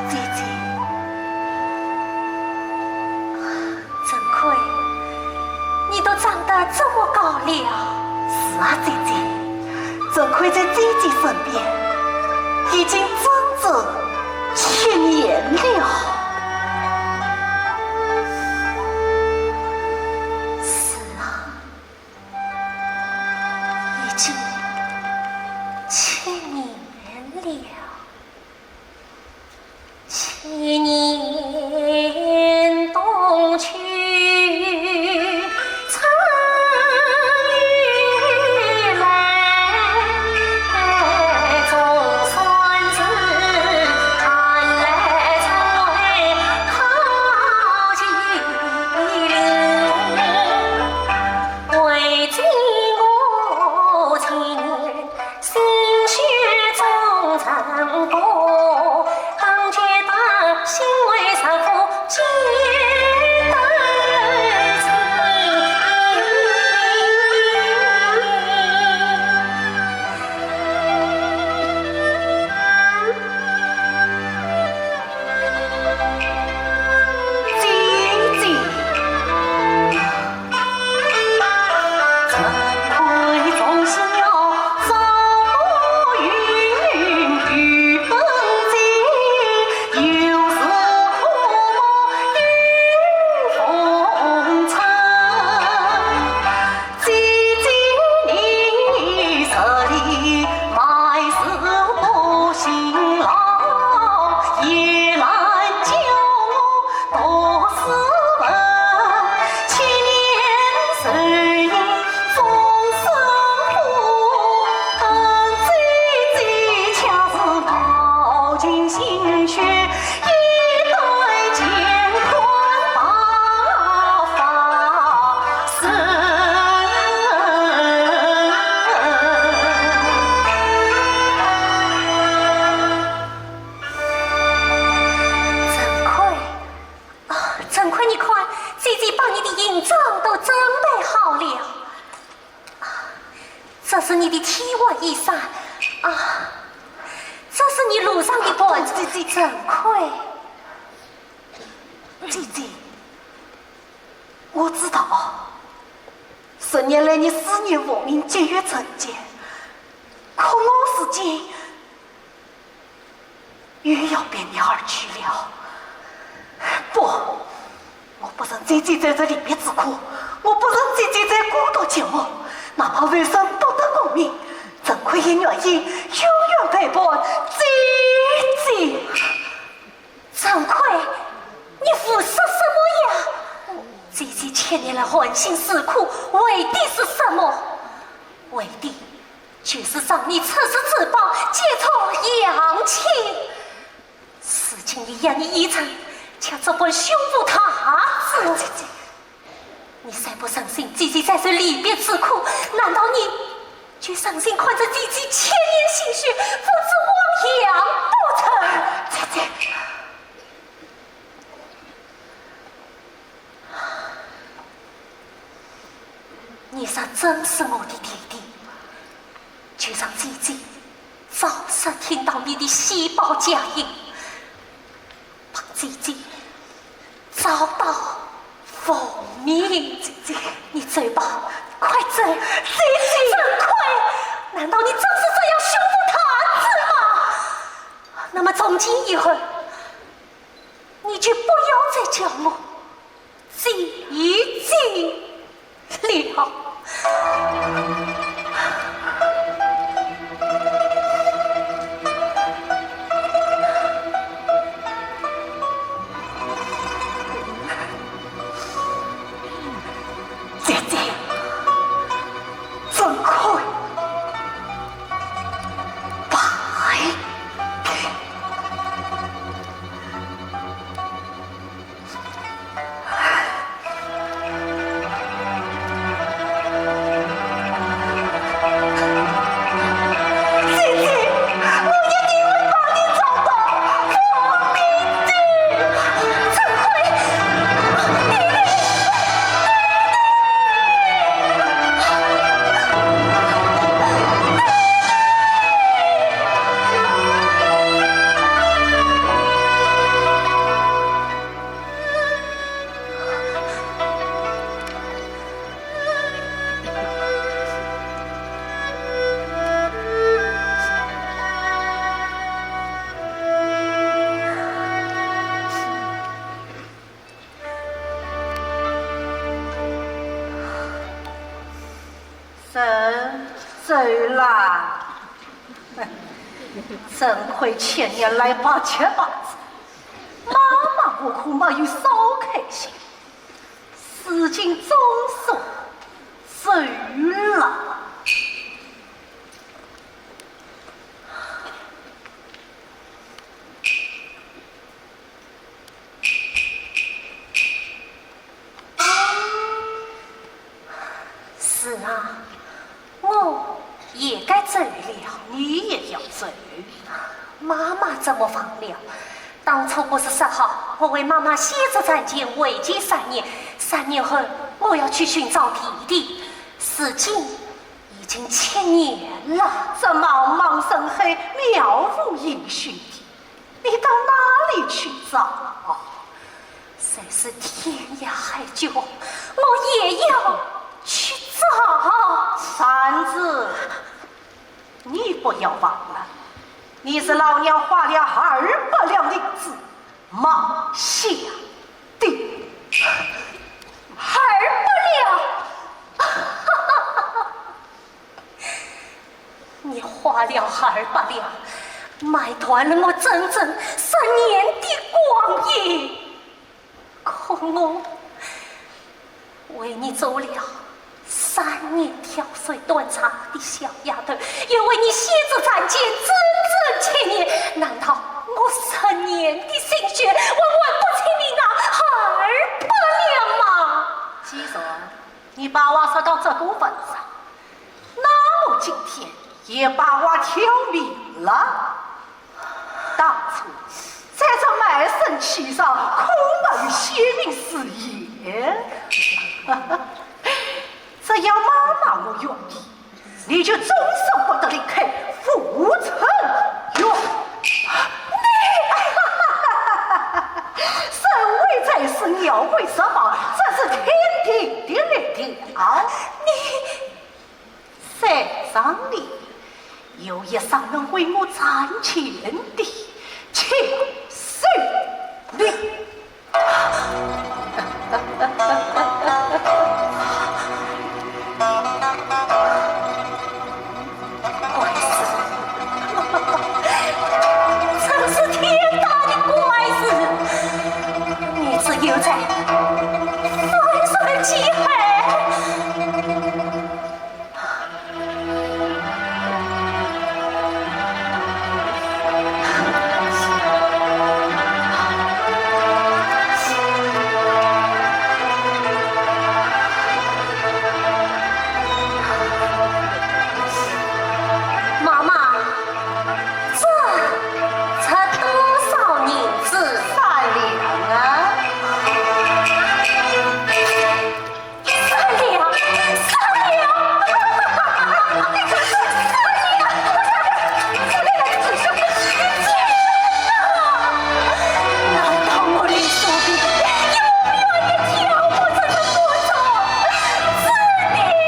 姐姐。陈魁，你都长得这么高了。是啊，姐姐，陈魁在姐姐身边已经整整七年了。 是啊，已经七年了。七年冬去春又来，总算是寒来春回好几里。 为今我情愿心血终成灰，更觉得欣慰丈夫皆得清。 姐姐，你这里卖是不辛劳，也难叫我读诗文。千年愁意终生苦，等姐姐恰似抱尽心血， 一对乾坤大法师。陈魁，啊，陈魁，你看，姐姐把你的行装都准备好了。 这是你的替换衣衫啊，这是你路上的伴。姐姐。陈魁。姐姐，我知道，十年来你思念无名，急于成见，可我如今 又要别你而去了。不，我不忍姐姐在这离别之苦，我不忍姐姐在孤独寂寞，哪怕晚生不得功名，陈魁也愿意永远陪伴姐姐。陈魁，你胡说什么呀？姐姐千年来含辛茹苦，为的是什么？为的 就是让你出世之报，解除阳气。如今你呀，你一场，却这般胸无大志。姐姐，你再不忍心姐姐再受离别之苦，难道你就忍心看着姐姐千年心血付之汪洋不成？姐姐。 你若真是我的爹爹，就让姐姐早日听到你的喜报佳音，帮姐姐找到父命。姐姐，你走吧，快走！姐姐，陈魁，难道你真是这样胸无大志吗？那么从今以后，你就不要再叫我 姐姐了。姐姐，陈魁，啦，真亏前年来把结巴子，妈妈我可没有少开心，如今总算走了。 是啊，我也该走了。你也要走？妈妈怎么忘了？当初不是说好，我为妈妈写纸赚钱，为期三年，三年后我要去寻找弟弟。如今已经七年了。这茫茫人海，渺无音讯的， 你到哪里去找？就是天涯海角，我也要去找。扇子，你不要忘了，你是老娘花了二百两银子买下的。二百两！ 你花了二百两，买断了我整整三年的光阴。可我为你做了三年挑水端茶的小丫头，又为你写纸赚钱整整七年，难道我三年的心血，我还不清你那二百两吗？既然 你把话说到这个份上，那我今天也把话挑明了。当初在这卖身契上可没有写明誓言，只要妈妈我愿意，你就终身不得离开富春院。你，人为财死，鸟为食亡，这是天定的律条。你 山上里有一双能为我赚钱的巧手女。怪事，真是天大的怪事！你只有在万水千海。 妈妈，这才多少银子？三两啊。 三两，三两，三两，三两，天哪！难道我林素萍永远也跳不出这魔咒？是你吗？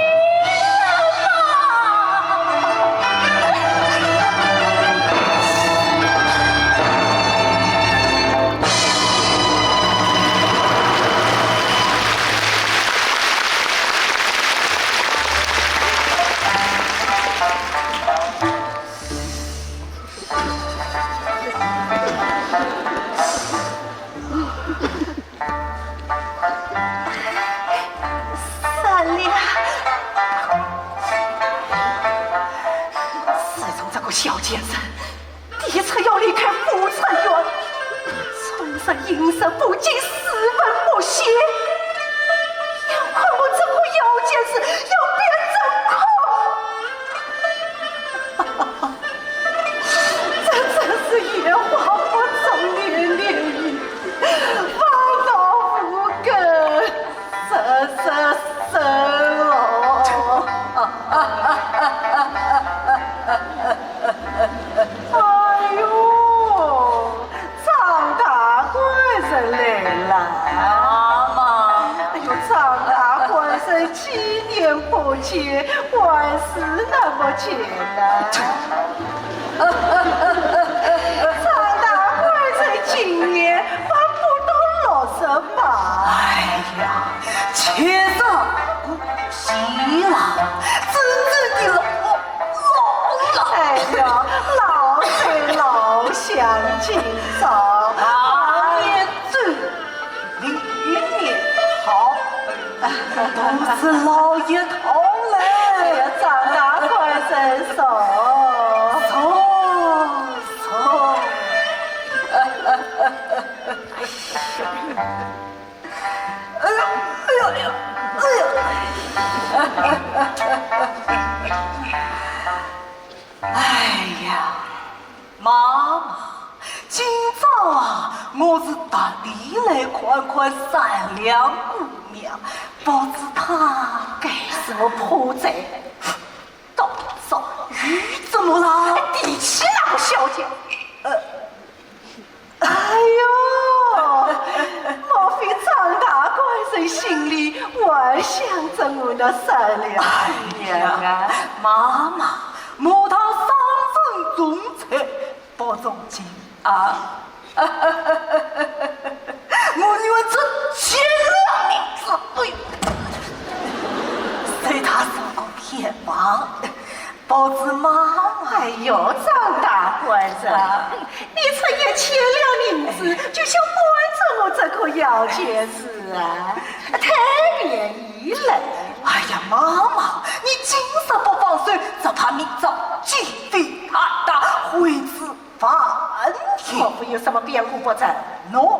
善良，自从这个小贱人 提出要离开富春院，从此饮食不进，书文不写，要看我这个小贱人要变成空。这真是野花不中年年矣，烦恼无根。 这这这哦！哎呦，张大官人来了。妈妈。哎呦，张大官人，几年不见，还是那么健呐。 张大官人今年还不到六十吧？哎呀，七十古稀了，真正的老，都是老爷头嘞。哎呀，张大官人送。送，送。哎呀，哎呀，哎呀，哎呀。哎呀， 妈妈，今朝啊，我是特地来看看善良姑娘，不知她……该死，我怕哉。到早雨怎么了？提起那个小姐。呃，哎呦，莫非张大官人心里还想着我那善良姑娘啊？哎呀，妈妈，莫道伤风重罪， 不中听啊！我女儿这千两银子，哎呦，随她上个天房，不知妈妈……哎呦，张大官人，啊，你这一千两银子，就想瞒着我这个姚建士啊，太便宜了。哎呀，妈妈，你今日不放手，只怕明朝鸡飞蛋打，回子 翻天。莫非有什么变故不成？喏，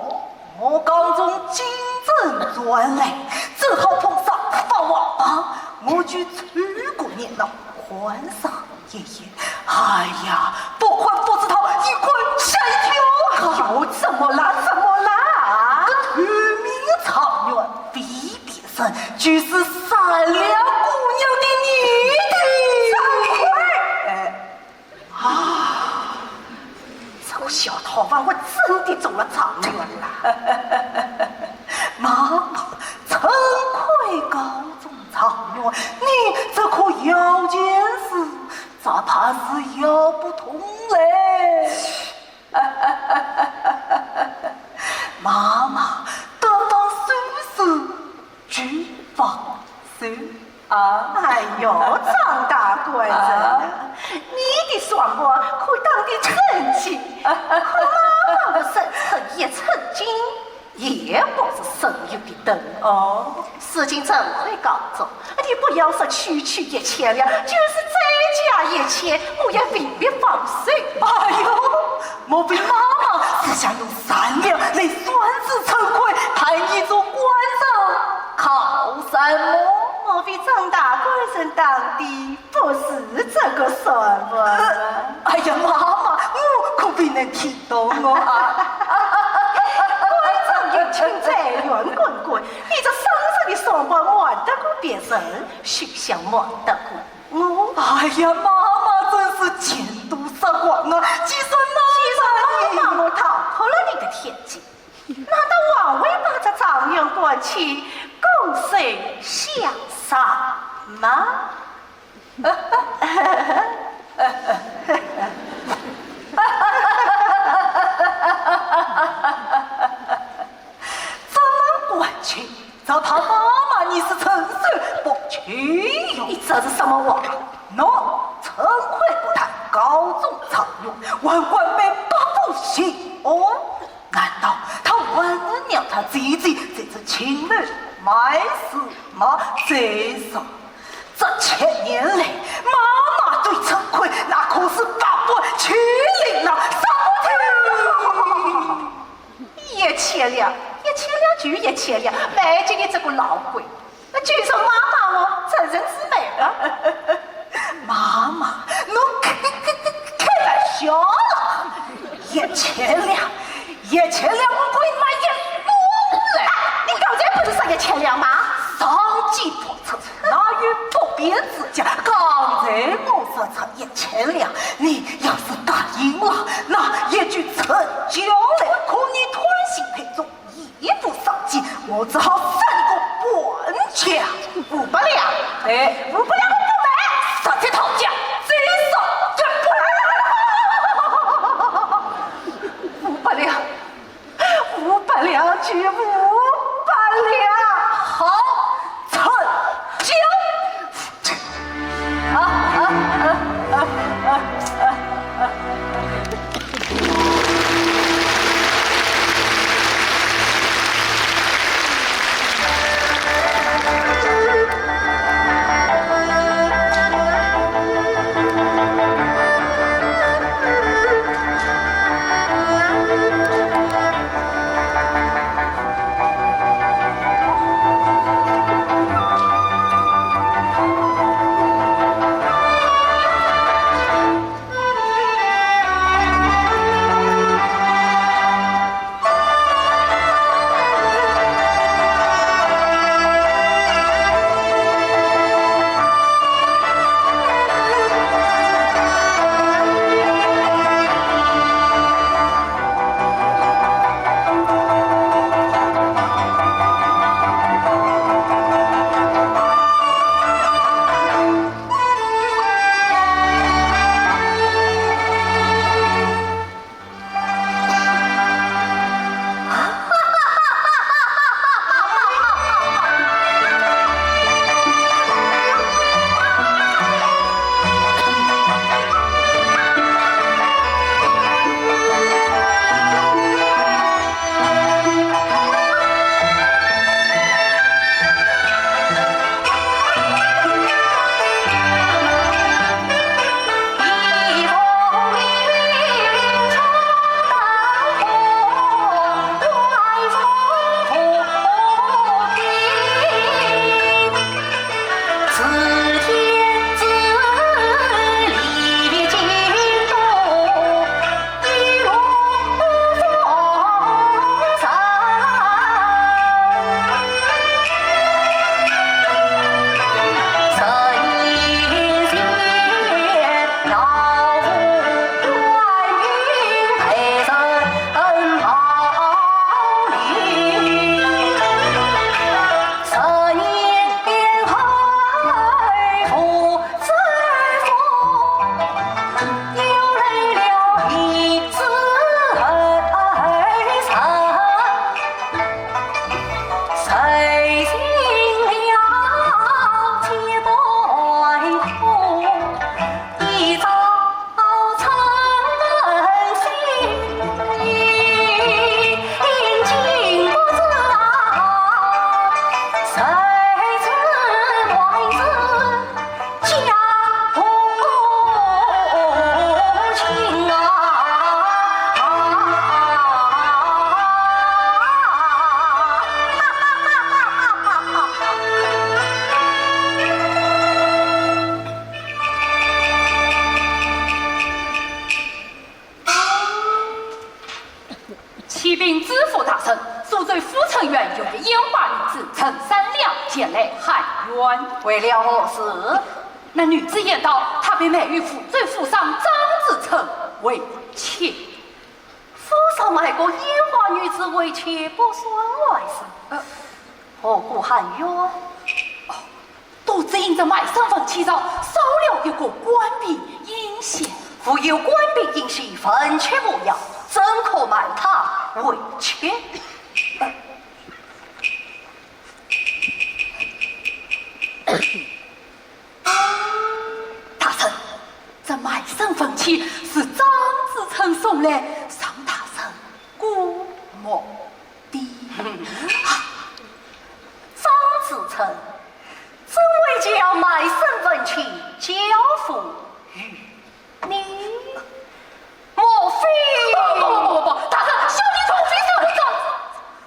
我刚从京城转来，正好碰上发黄榜，我就凑过热闹，看上一眼。哎呀，不看不知道，一看吓一跳啊！哎呦，怎么啦？怎么啦？这头名状元非别人，就是善良姑娘的你的。张坤！哎， 啊，这个小套房，我真的中了状元了。妈妈，陈魁高中状元，你这个姚建士，只怕是要不通嘞。妈妈，得放手手，就放手。 啊？哎呦，张大官人啊，啊？你的算盘可当得称斤，可妈妈的秤称一称斤，也不是省油的灯。哦。事情陈魁高中，你不要说区区一千两，就是再加一千，我也未必放手。哎呦，莫非妈妈是想用善良来算计陈魁，派你做官人，靠山么？莫非张大官人当的 不是这个算盘啊？哎呀，妈妈，我可不能听懂哦啊！官场有清财源滚滚，你这商人的算盘瞒得过别人，休想瞒得过我。哎呀，妈妈真是见多识广啊！既然妈妈……既然妈妈我逃脱了你的天机， 难道还会把这状元官去拱手相让吗？这门官去，只怕妈妈你是承受不起哟。你这是什么话？喏，陈魁不但高中状元，还官拜八府巡按。 难道他还能让他姐姐在这青楼卖诗吗？再说，这千年来，妈妈对陈魁那可是百般欺凌呐，什么的？一千两，一千两就一千两，卖给你这个老鬼。 那就说妈妈我成人之美了。妈妈，侬开，开，开，开玩笑了。一千两，一千两我可以买一送了。哎，你刚才不是说一千两吗？上计不出，哪有不便之价？刚才我说出一千两，你要是答应了，那一句成交了，可你贪心太重。 一步上进，我只好三个半价。五百两。哎，五百两我不卖。十七讨价，最少一百。五百两，五百两就五百两。好，成交。启禀知府大人，苏州府城县有一烟花女子陈三两前来喊冤。为了何事？那女子言道，她被卖与苏州富商张子成为妾。富商卖个烟花女子为妾不算外事，呃，何故喊冤？哦， 都只因这卖身份契上少了一个官兵印信。无有官兵印信，份契无效，怎可卖她为妾？大人，这卖身份契是张子成送来，望大人过目。 的。啊，张子成，怎会将卖身份契交付于你？莫非……不，不，不，不，大人，小弟从非所为。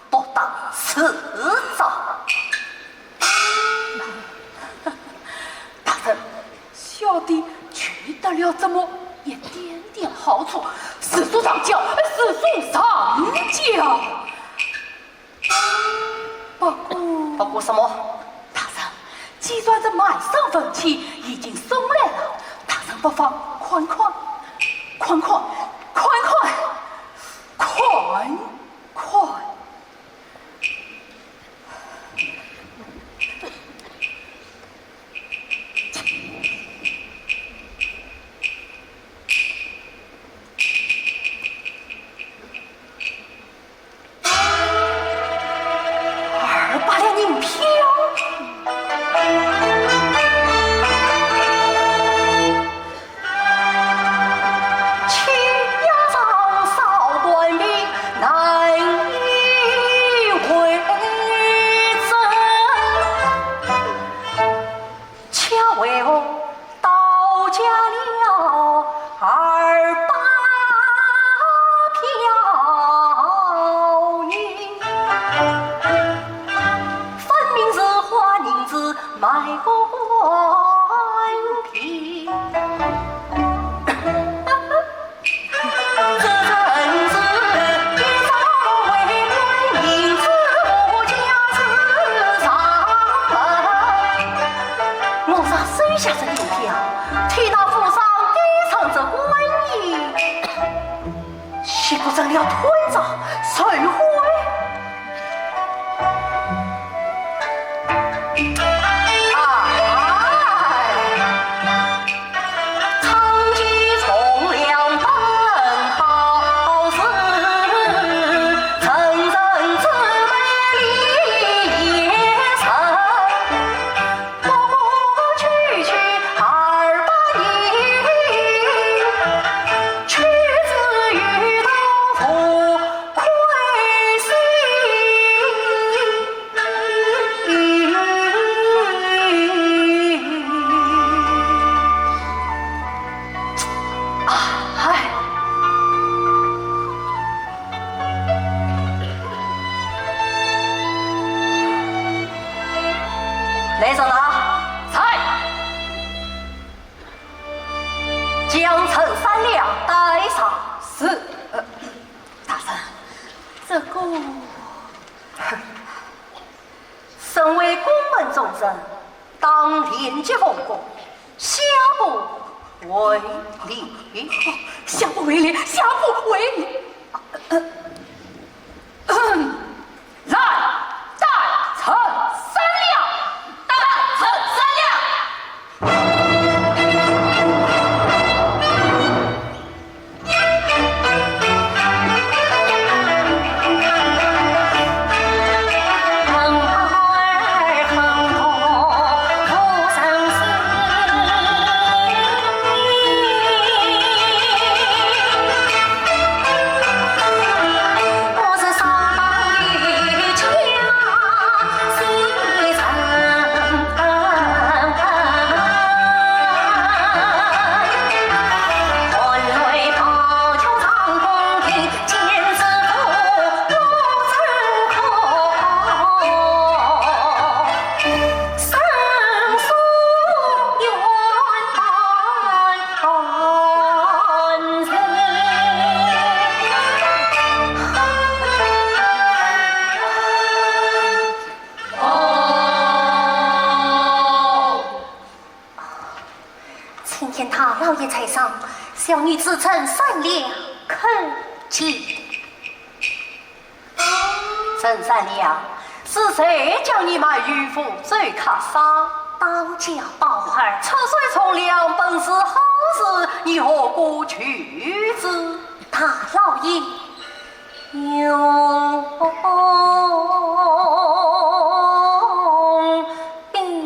不打自招。大人，小弟取得了这么一点点好处，实属上交，实属上交。 不过……不过什么？大人，既然这卖身份契已经送来了，大人不妨看看，看看，看看，看看。 二百两银票。我若收下这银票，替那富商抵偿这官银，岂不成了吞盗受贿？哎！ 啊，哎。来人呐！在。将陈三两带上。是。呃，大人，这个…… 身为宫门重臣，当廉洁奉公，下不为例。下不为例，下不为例。呃，嗯，来，带陈三两，带陈三两。爷在上，小女子陈三娘叩见。陈三娘，是谁叫你卖鱼脯走客商？保家宝二。出水从良，本是好事，你何故拒之？大老爷，用兵。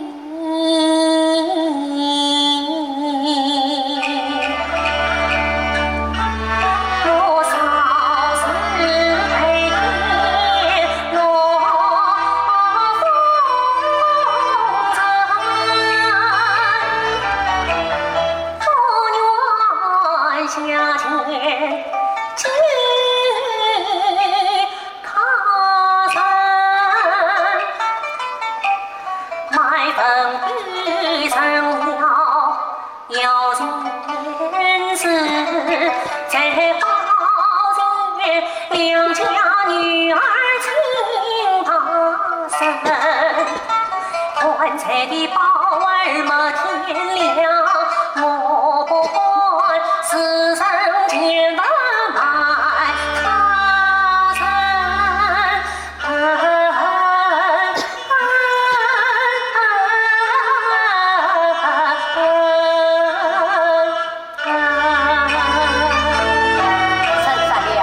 陈三娘，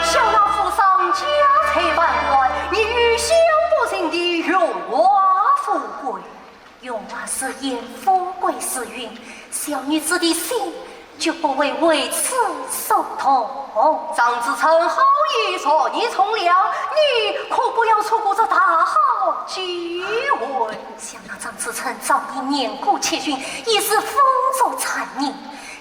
想那富商家财万贯，你与相不信的荣华富贵。荣华似烟，富贵似云，小女子的心 决不会为此所动。张子成好意助你从良，你可不要错过这大好机会。想那张子成早已年过七旬，已是风烛残年，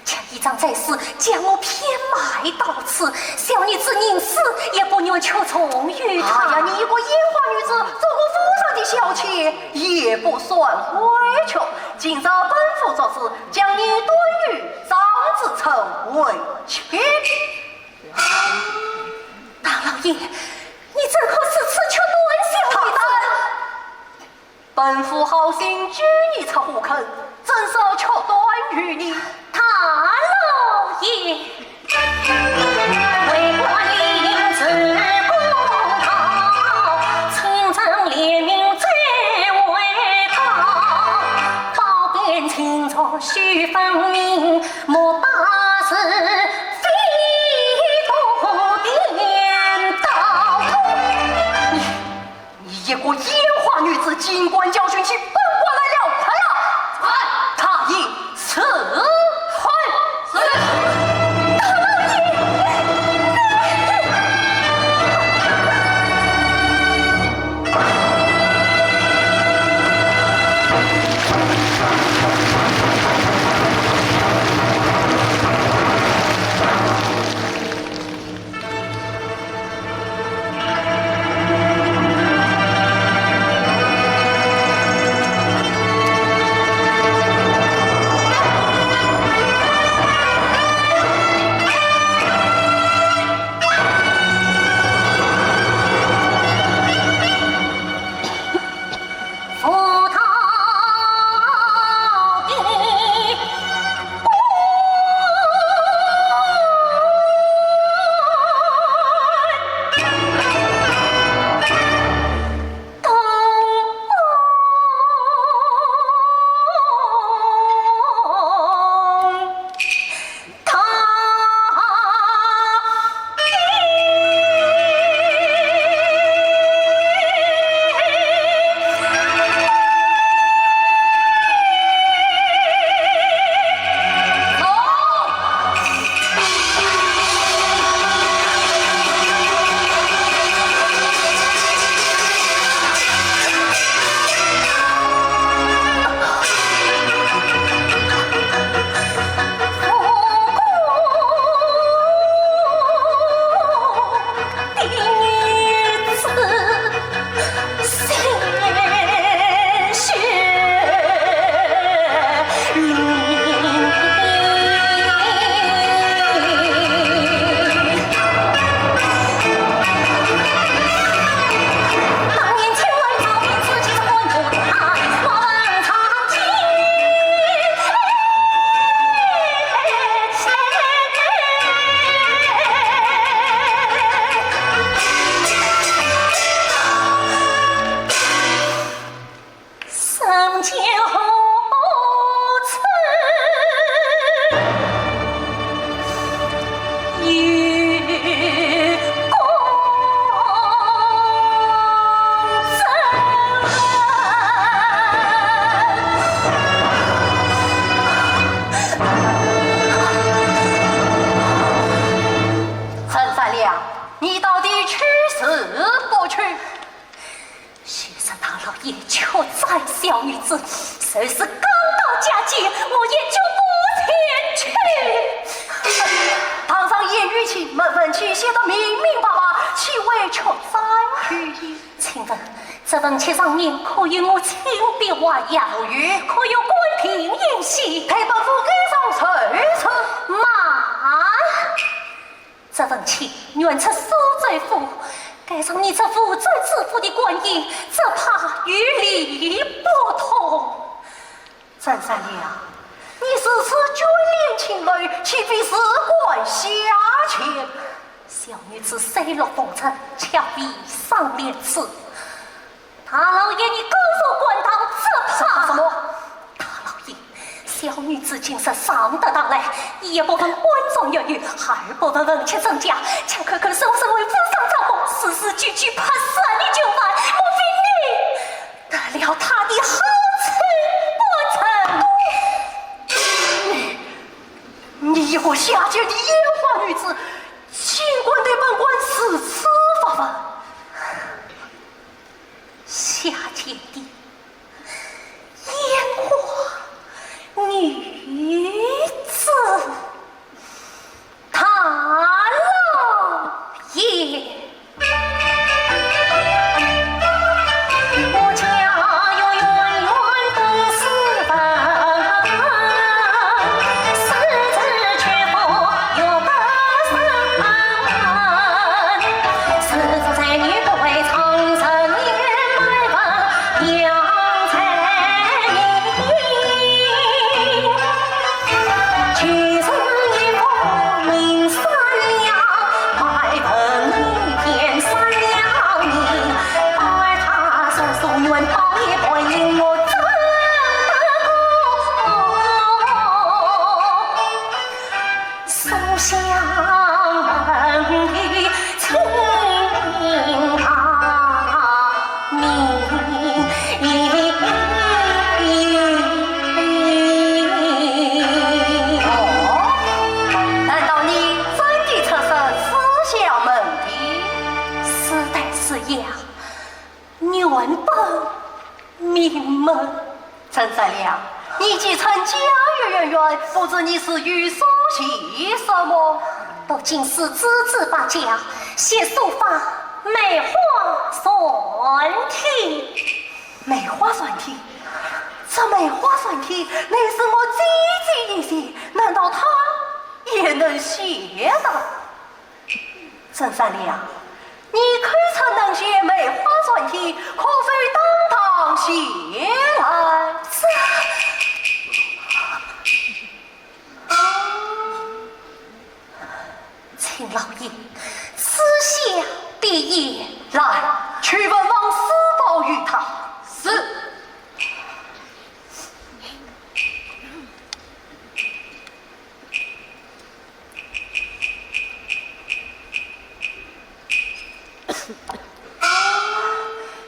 前一仗在世，将我骗卖到此，小女子宁死也不愿屈从于他。哎呀，你一个烟花女子，做个富商的小妾也不算委屈。今朝本府作主， 将你端与张子成为妻。大老爷，你怎可如此决断小女子？大胆！本府好心救你出火坑，怎舍决断于你？大老爷！ 你，你一个烟花女子，尽管教训起本官来了！快来！女子，就是刚到家间，我也绝不前去。堂上言语清，文，文契写得明明白白，岂为却章句意？请问，这文契上面可有我亲笔画押？无有。可有官凭印信？待本府押上呈呈。慢！ 这文契原出苏州府，该上你这无主之府的官印，只怕有理不通。张三爷啊，你如此眷恋青楼，岂非事关下贱？小女子虽落风尘，却未尝廉耻。 大老爷，你告诉官道，只怕什么？大老爷，小女子今日上得堂来，一不问官中要语，二不问文契真假，却口口声声为府上张目，字字句句拍山的就范，莫非你得了他的好处不成？你一个下贱的烟花女子，竟敢对本官如此发问！ 下贱的烟花女子。大老爷。哦，难道你真的出身书香门第？是的，是呀，原本名门。 陈三娘，你既称家学渊源，不知你是有所学什么？不仅是诸子百家，写书法、梅花篆帖。梅花篆帖？这梅花篆帖乃是我姐姐一写，难道她也能写得？ 陈三娘，你口称能写梅花篆帖，可否当堂写来？这……请老爷，此下必言。来，去问王叔宝与他。是。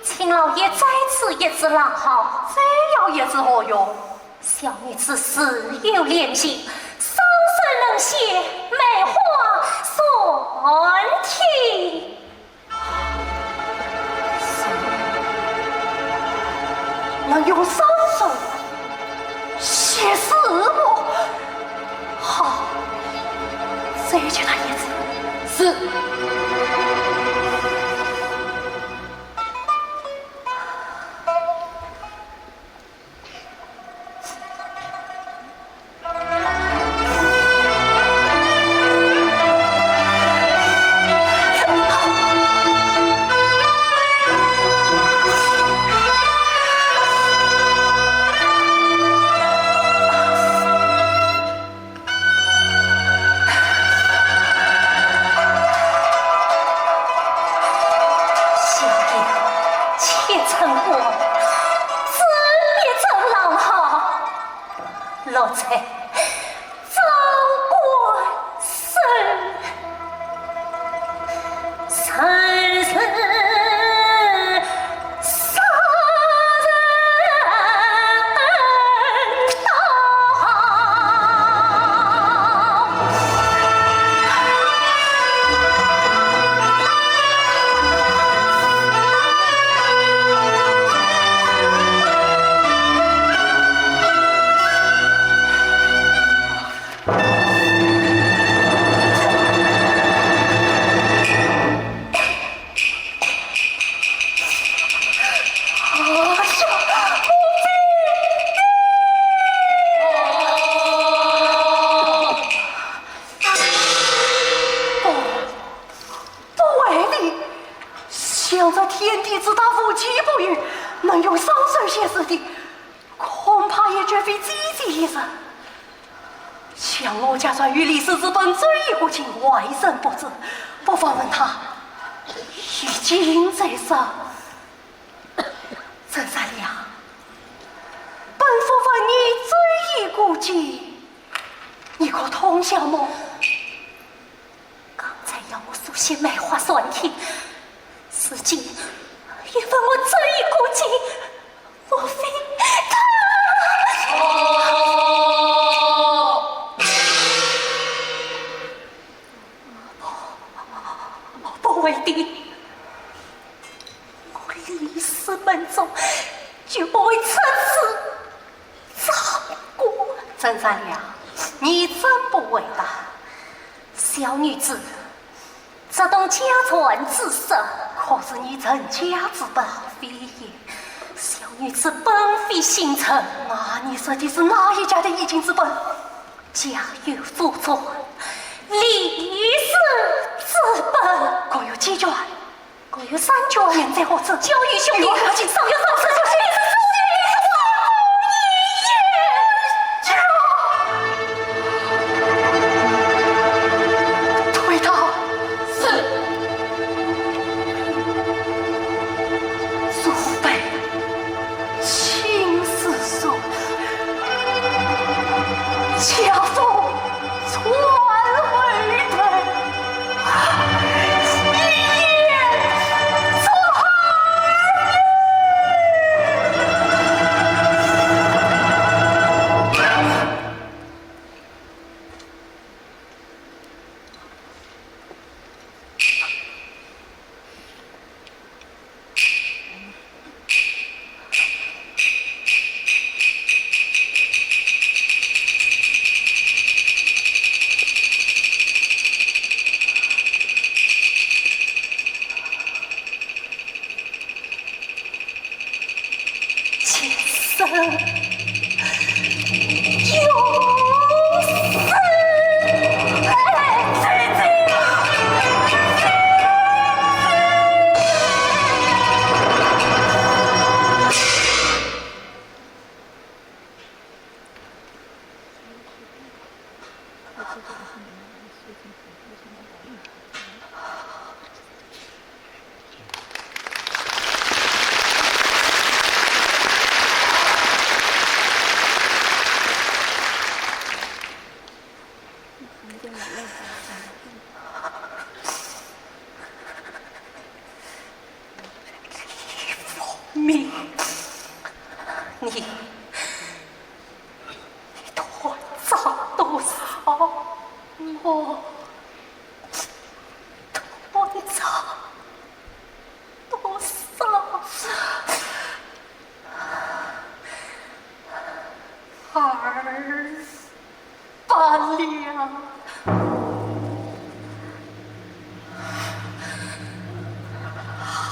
请老爷再赐一支狼毫。再要一支何用？小女子自幼练琴，双手能写梅花篆帖。 能用双手写字母？好，再借他一支。是。 小姐，且称我，怎必称狼毫？奴才赵官生。这天地之大，无奇不有，能用双手写字的，恐怕也绝非姐姐一人。想我家传御历史之本，周易古今，外人不知，不妨问她，以今在上。 陈三娘，本府问你周易古今，你可通晓么？刚才要我书写梅花传听，如今又问我周易古今，莫非她……哦，不会的。 我历史门中就不会出此章官。陈三娘，你真不会吧？小女子只懂家传之说。可是你陈家之本？非也，小女子本非姓陈。那你说的是哪一家的易经之本？家有祖传，历史之本。各有几卷？ 各有三卷。现在何处？交与兄弟。与我看齐。手有三尺，手有一尺，手有一尺。退堂。是。祖辈 亲师叔，家风传后代，一言传二。李凤鸣，你，你断章多少？我断章多少？二 罢了，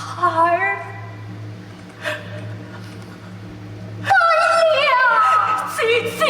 二，罢了，姐姐。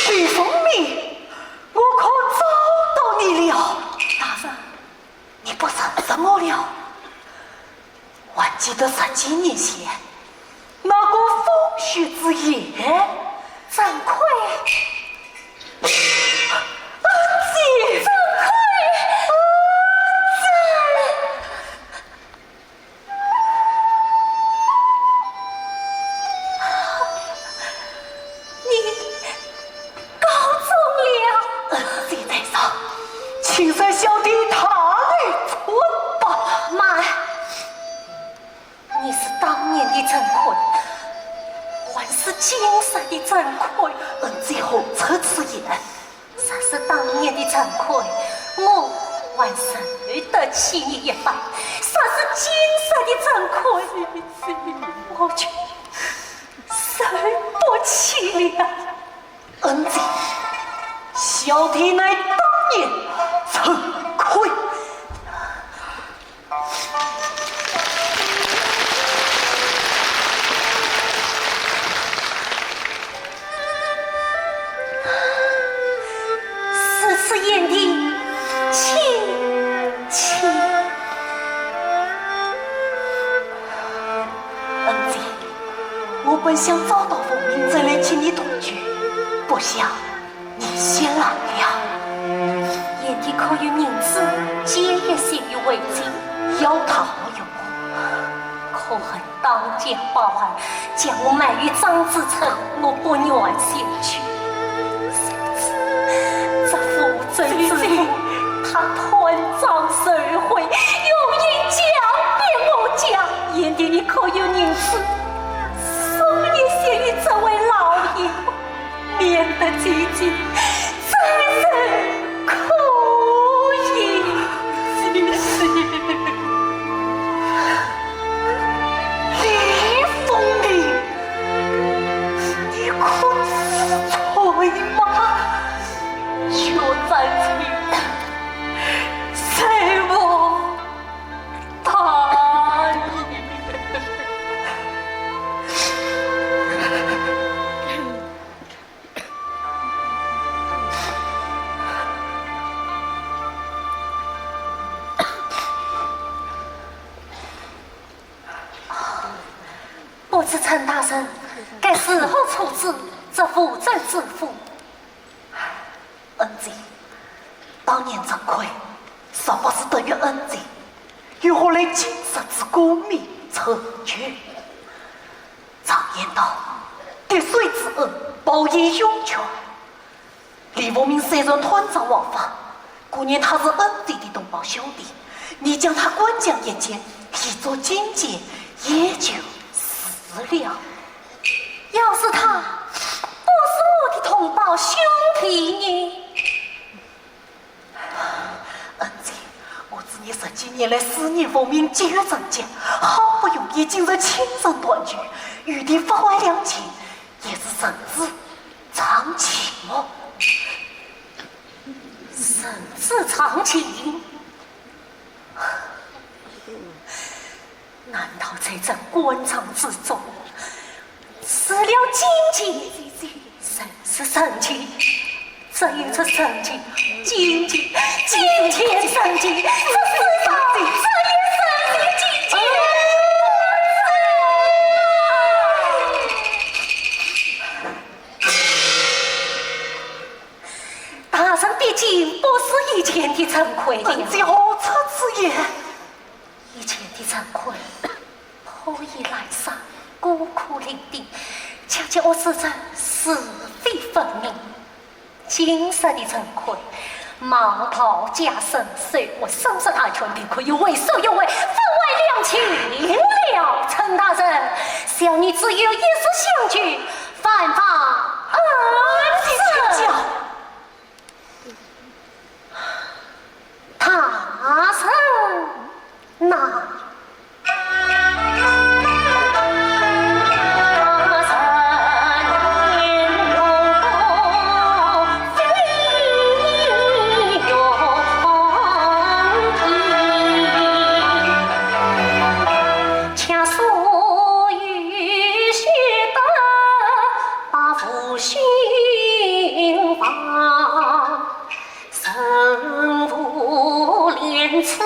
李凤鸣，我可找到你了。大人，你不认识我了？还记得十几年前那个风雪之夜？陈魁。恩姐。陈魁。恩姐。 你告状了？恩姐在上，请受小弟大礼参拜。慢，你是当年的陈魁，还是今日的陈魁？恩姐何出此言？ 若是当年的陈魁，我还受得起你一拜；若是今日的陈魁，我就受不起了。恩姐，小弟乃当年陈魁。 是此言的亲戚。恩姐，我本想找到凤鸣再来请你同居，不想 你先来了。贤弟可有银子，借一些与为姐。要他何用？可恨当家包二将我卖与张子成，我不愿前去。谁知这无政之妇，她断章取义，用刑狡辩我家。贤弟你可有银子，送一些与这位老爷。 免得姐姐再受苦。李凤鸣，你可知罪吗？求张姐，受我大礼。 不知陈大人该如何处置这无政之妇？恩姐，当年陈魁若不是得遇恩姐，又何来今日之功名成就？常言道，滴水之恩，报应涌泉。 李凤鸣虽然断章枉法，故然他是恩姐的同胞兄弟，你将他关进监禁，以作禁戒，也就是了。要是他不是我的同胞兄弟呢？恩姐，我知你十几年来思念凤鸣，急于成家，好不容易今日亲身团聚，余地不外两全， 也是人之常情么。人之常情？难道在这官场之中，除了禁忌，人是人情？ 这一出神经，禁忌，禁忌神经，这世上只有神经禁忌。大人毕竟不是以前的陈魁了。恩姐何出此言？ 以前的陈魁，破衣烂衫，孤苦伶仃，家家恶事者是非分明。今日的陈魁，茅草加身，手握生杀大权，你可以为所欲为，分外两全了。陈大人，小女只有一日相聚，万望恩准。 大人呐。无心房，人无廉耻